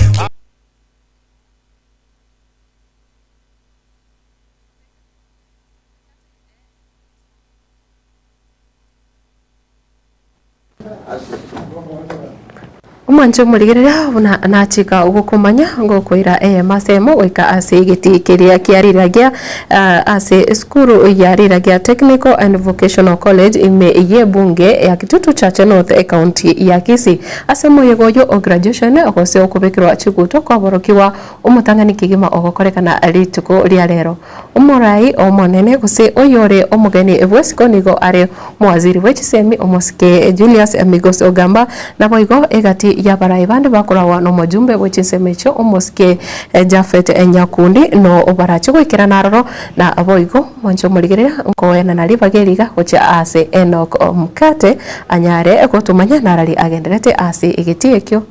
Omwanche omorigereria buna nachika gokomanya ngokoira eyemo ase eyemo goika ase egetii keria kia riragia ase esukuru ya Riragia Technical and Vocational College ime y'ebunge ya Kitutu Chache North ecounty ya Kisii. Ase omoyega oyio o graduation gose okobekerwa chiguto kwaborokigwa omotang'ani kegima ogokorekana rituko ria rero. Omorai omonene gose oyore omogeni bw'esiko nigo are omowaziri bwe chisemi omosike Julius Migos Ogamba, naboigo egati y'abarai bande bakoragwa nomojumbe bwe chinsemo echio omosike Japhet Nyakundi no barache goikerana aroro, na boigo mwanche omorigereria nkoenana ribaga eri iga gochia aase Enock Mkate anyare gotomanya narari agenderete ase egetii ekio.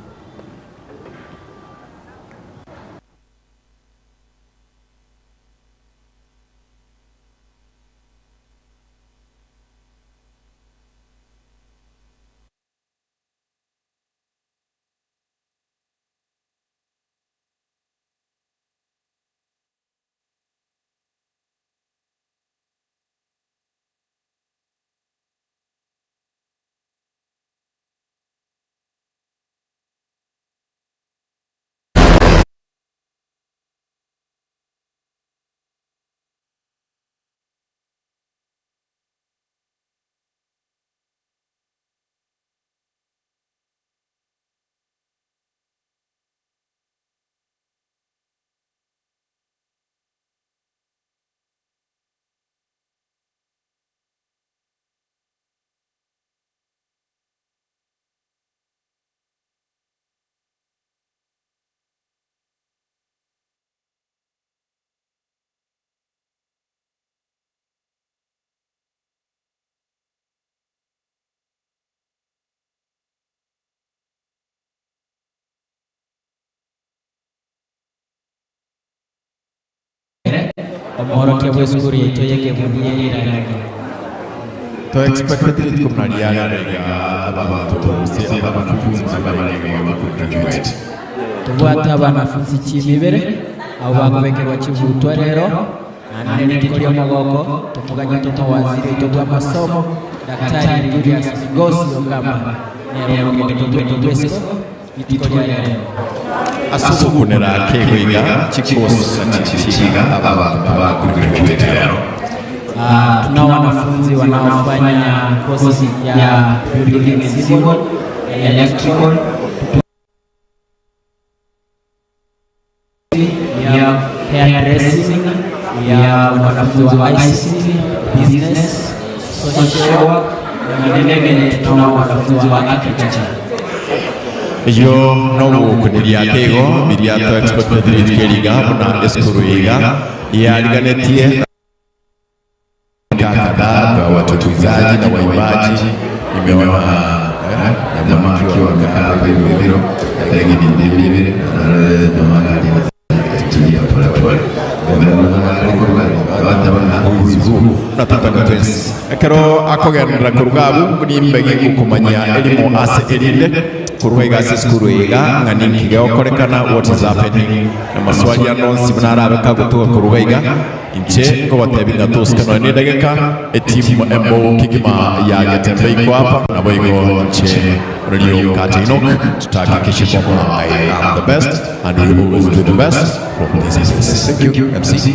Omworokia bw'esukuru yaito y'ekebuni ye Riragi. To expected rituko buna riarero iga abanto gose abanafunzi barenge iga bakograduate. Tobwate abanafunzi chimibere abwo bakobekerwa chigutwa rero, naende nerituko ri'omogoko tomoganyete omowaziri oito bw'amasomo Daktari Julius Migosi Ogamba nere omogeni oito bw'esiko rituko ria rero. Ase ogokunera kego iga chikosi na chichiga abanto bakograduate rero. Tunao wanafunzi wanaofanya kozi ya building and civil, electrical, we have hairdressing, we have wanafunzi wa ICT, business, social work, na vilevile tunao wanafunzi wa architecture. Eyio nogokuneria kego biria to expected rituko eri iga buna esukuru iga yariganetie kadhaa kwa watukuzaji na waimbaji. Nimeona jamaa akiwa amekaa hapa hivi vile lakini vile vile jamaa pole pole Ekero akogenderera koruga abwo, nimbe gingokomanyia erimo ase erinde korwa iga ase esukuru iga ng'a ninki gegokorekana, what is happening, na maswali ande onsi buna arabe kagotoka koruga iga. Inche nkogotebia ng'a tosike nonya nedageka, etimu embogo kegima ya Getembe iko apa, naboigo inche Rio Kate Enoch tutahakikishe kwamba I am the best and we always do the best from this place. Thank you MC.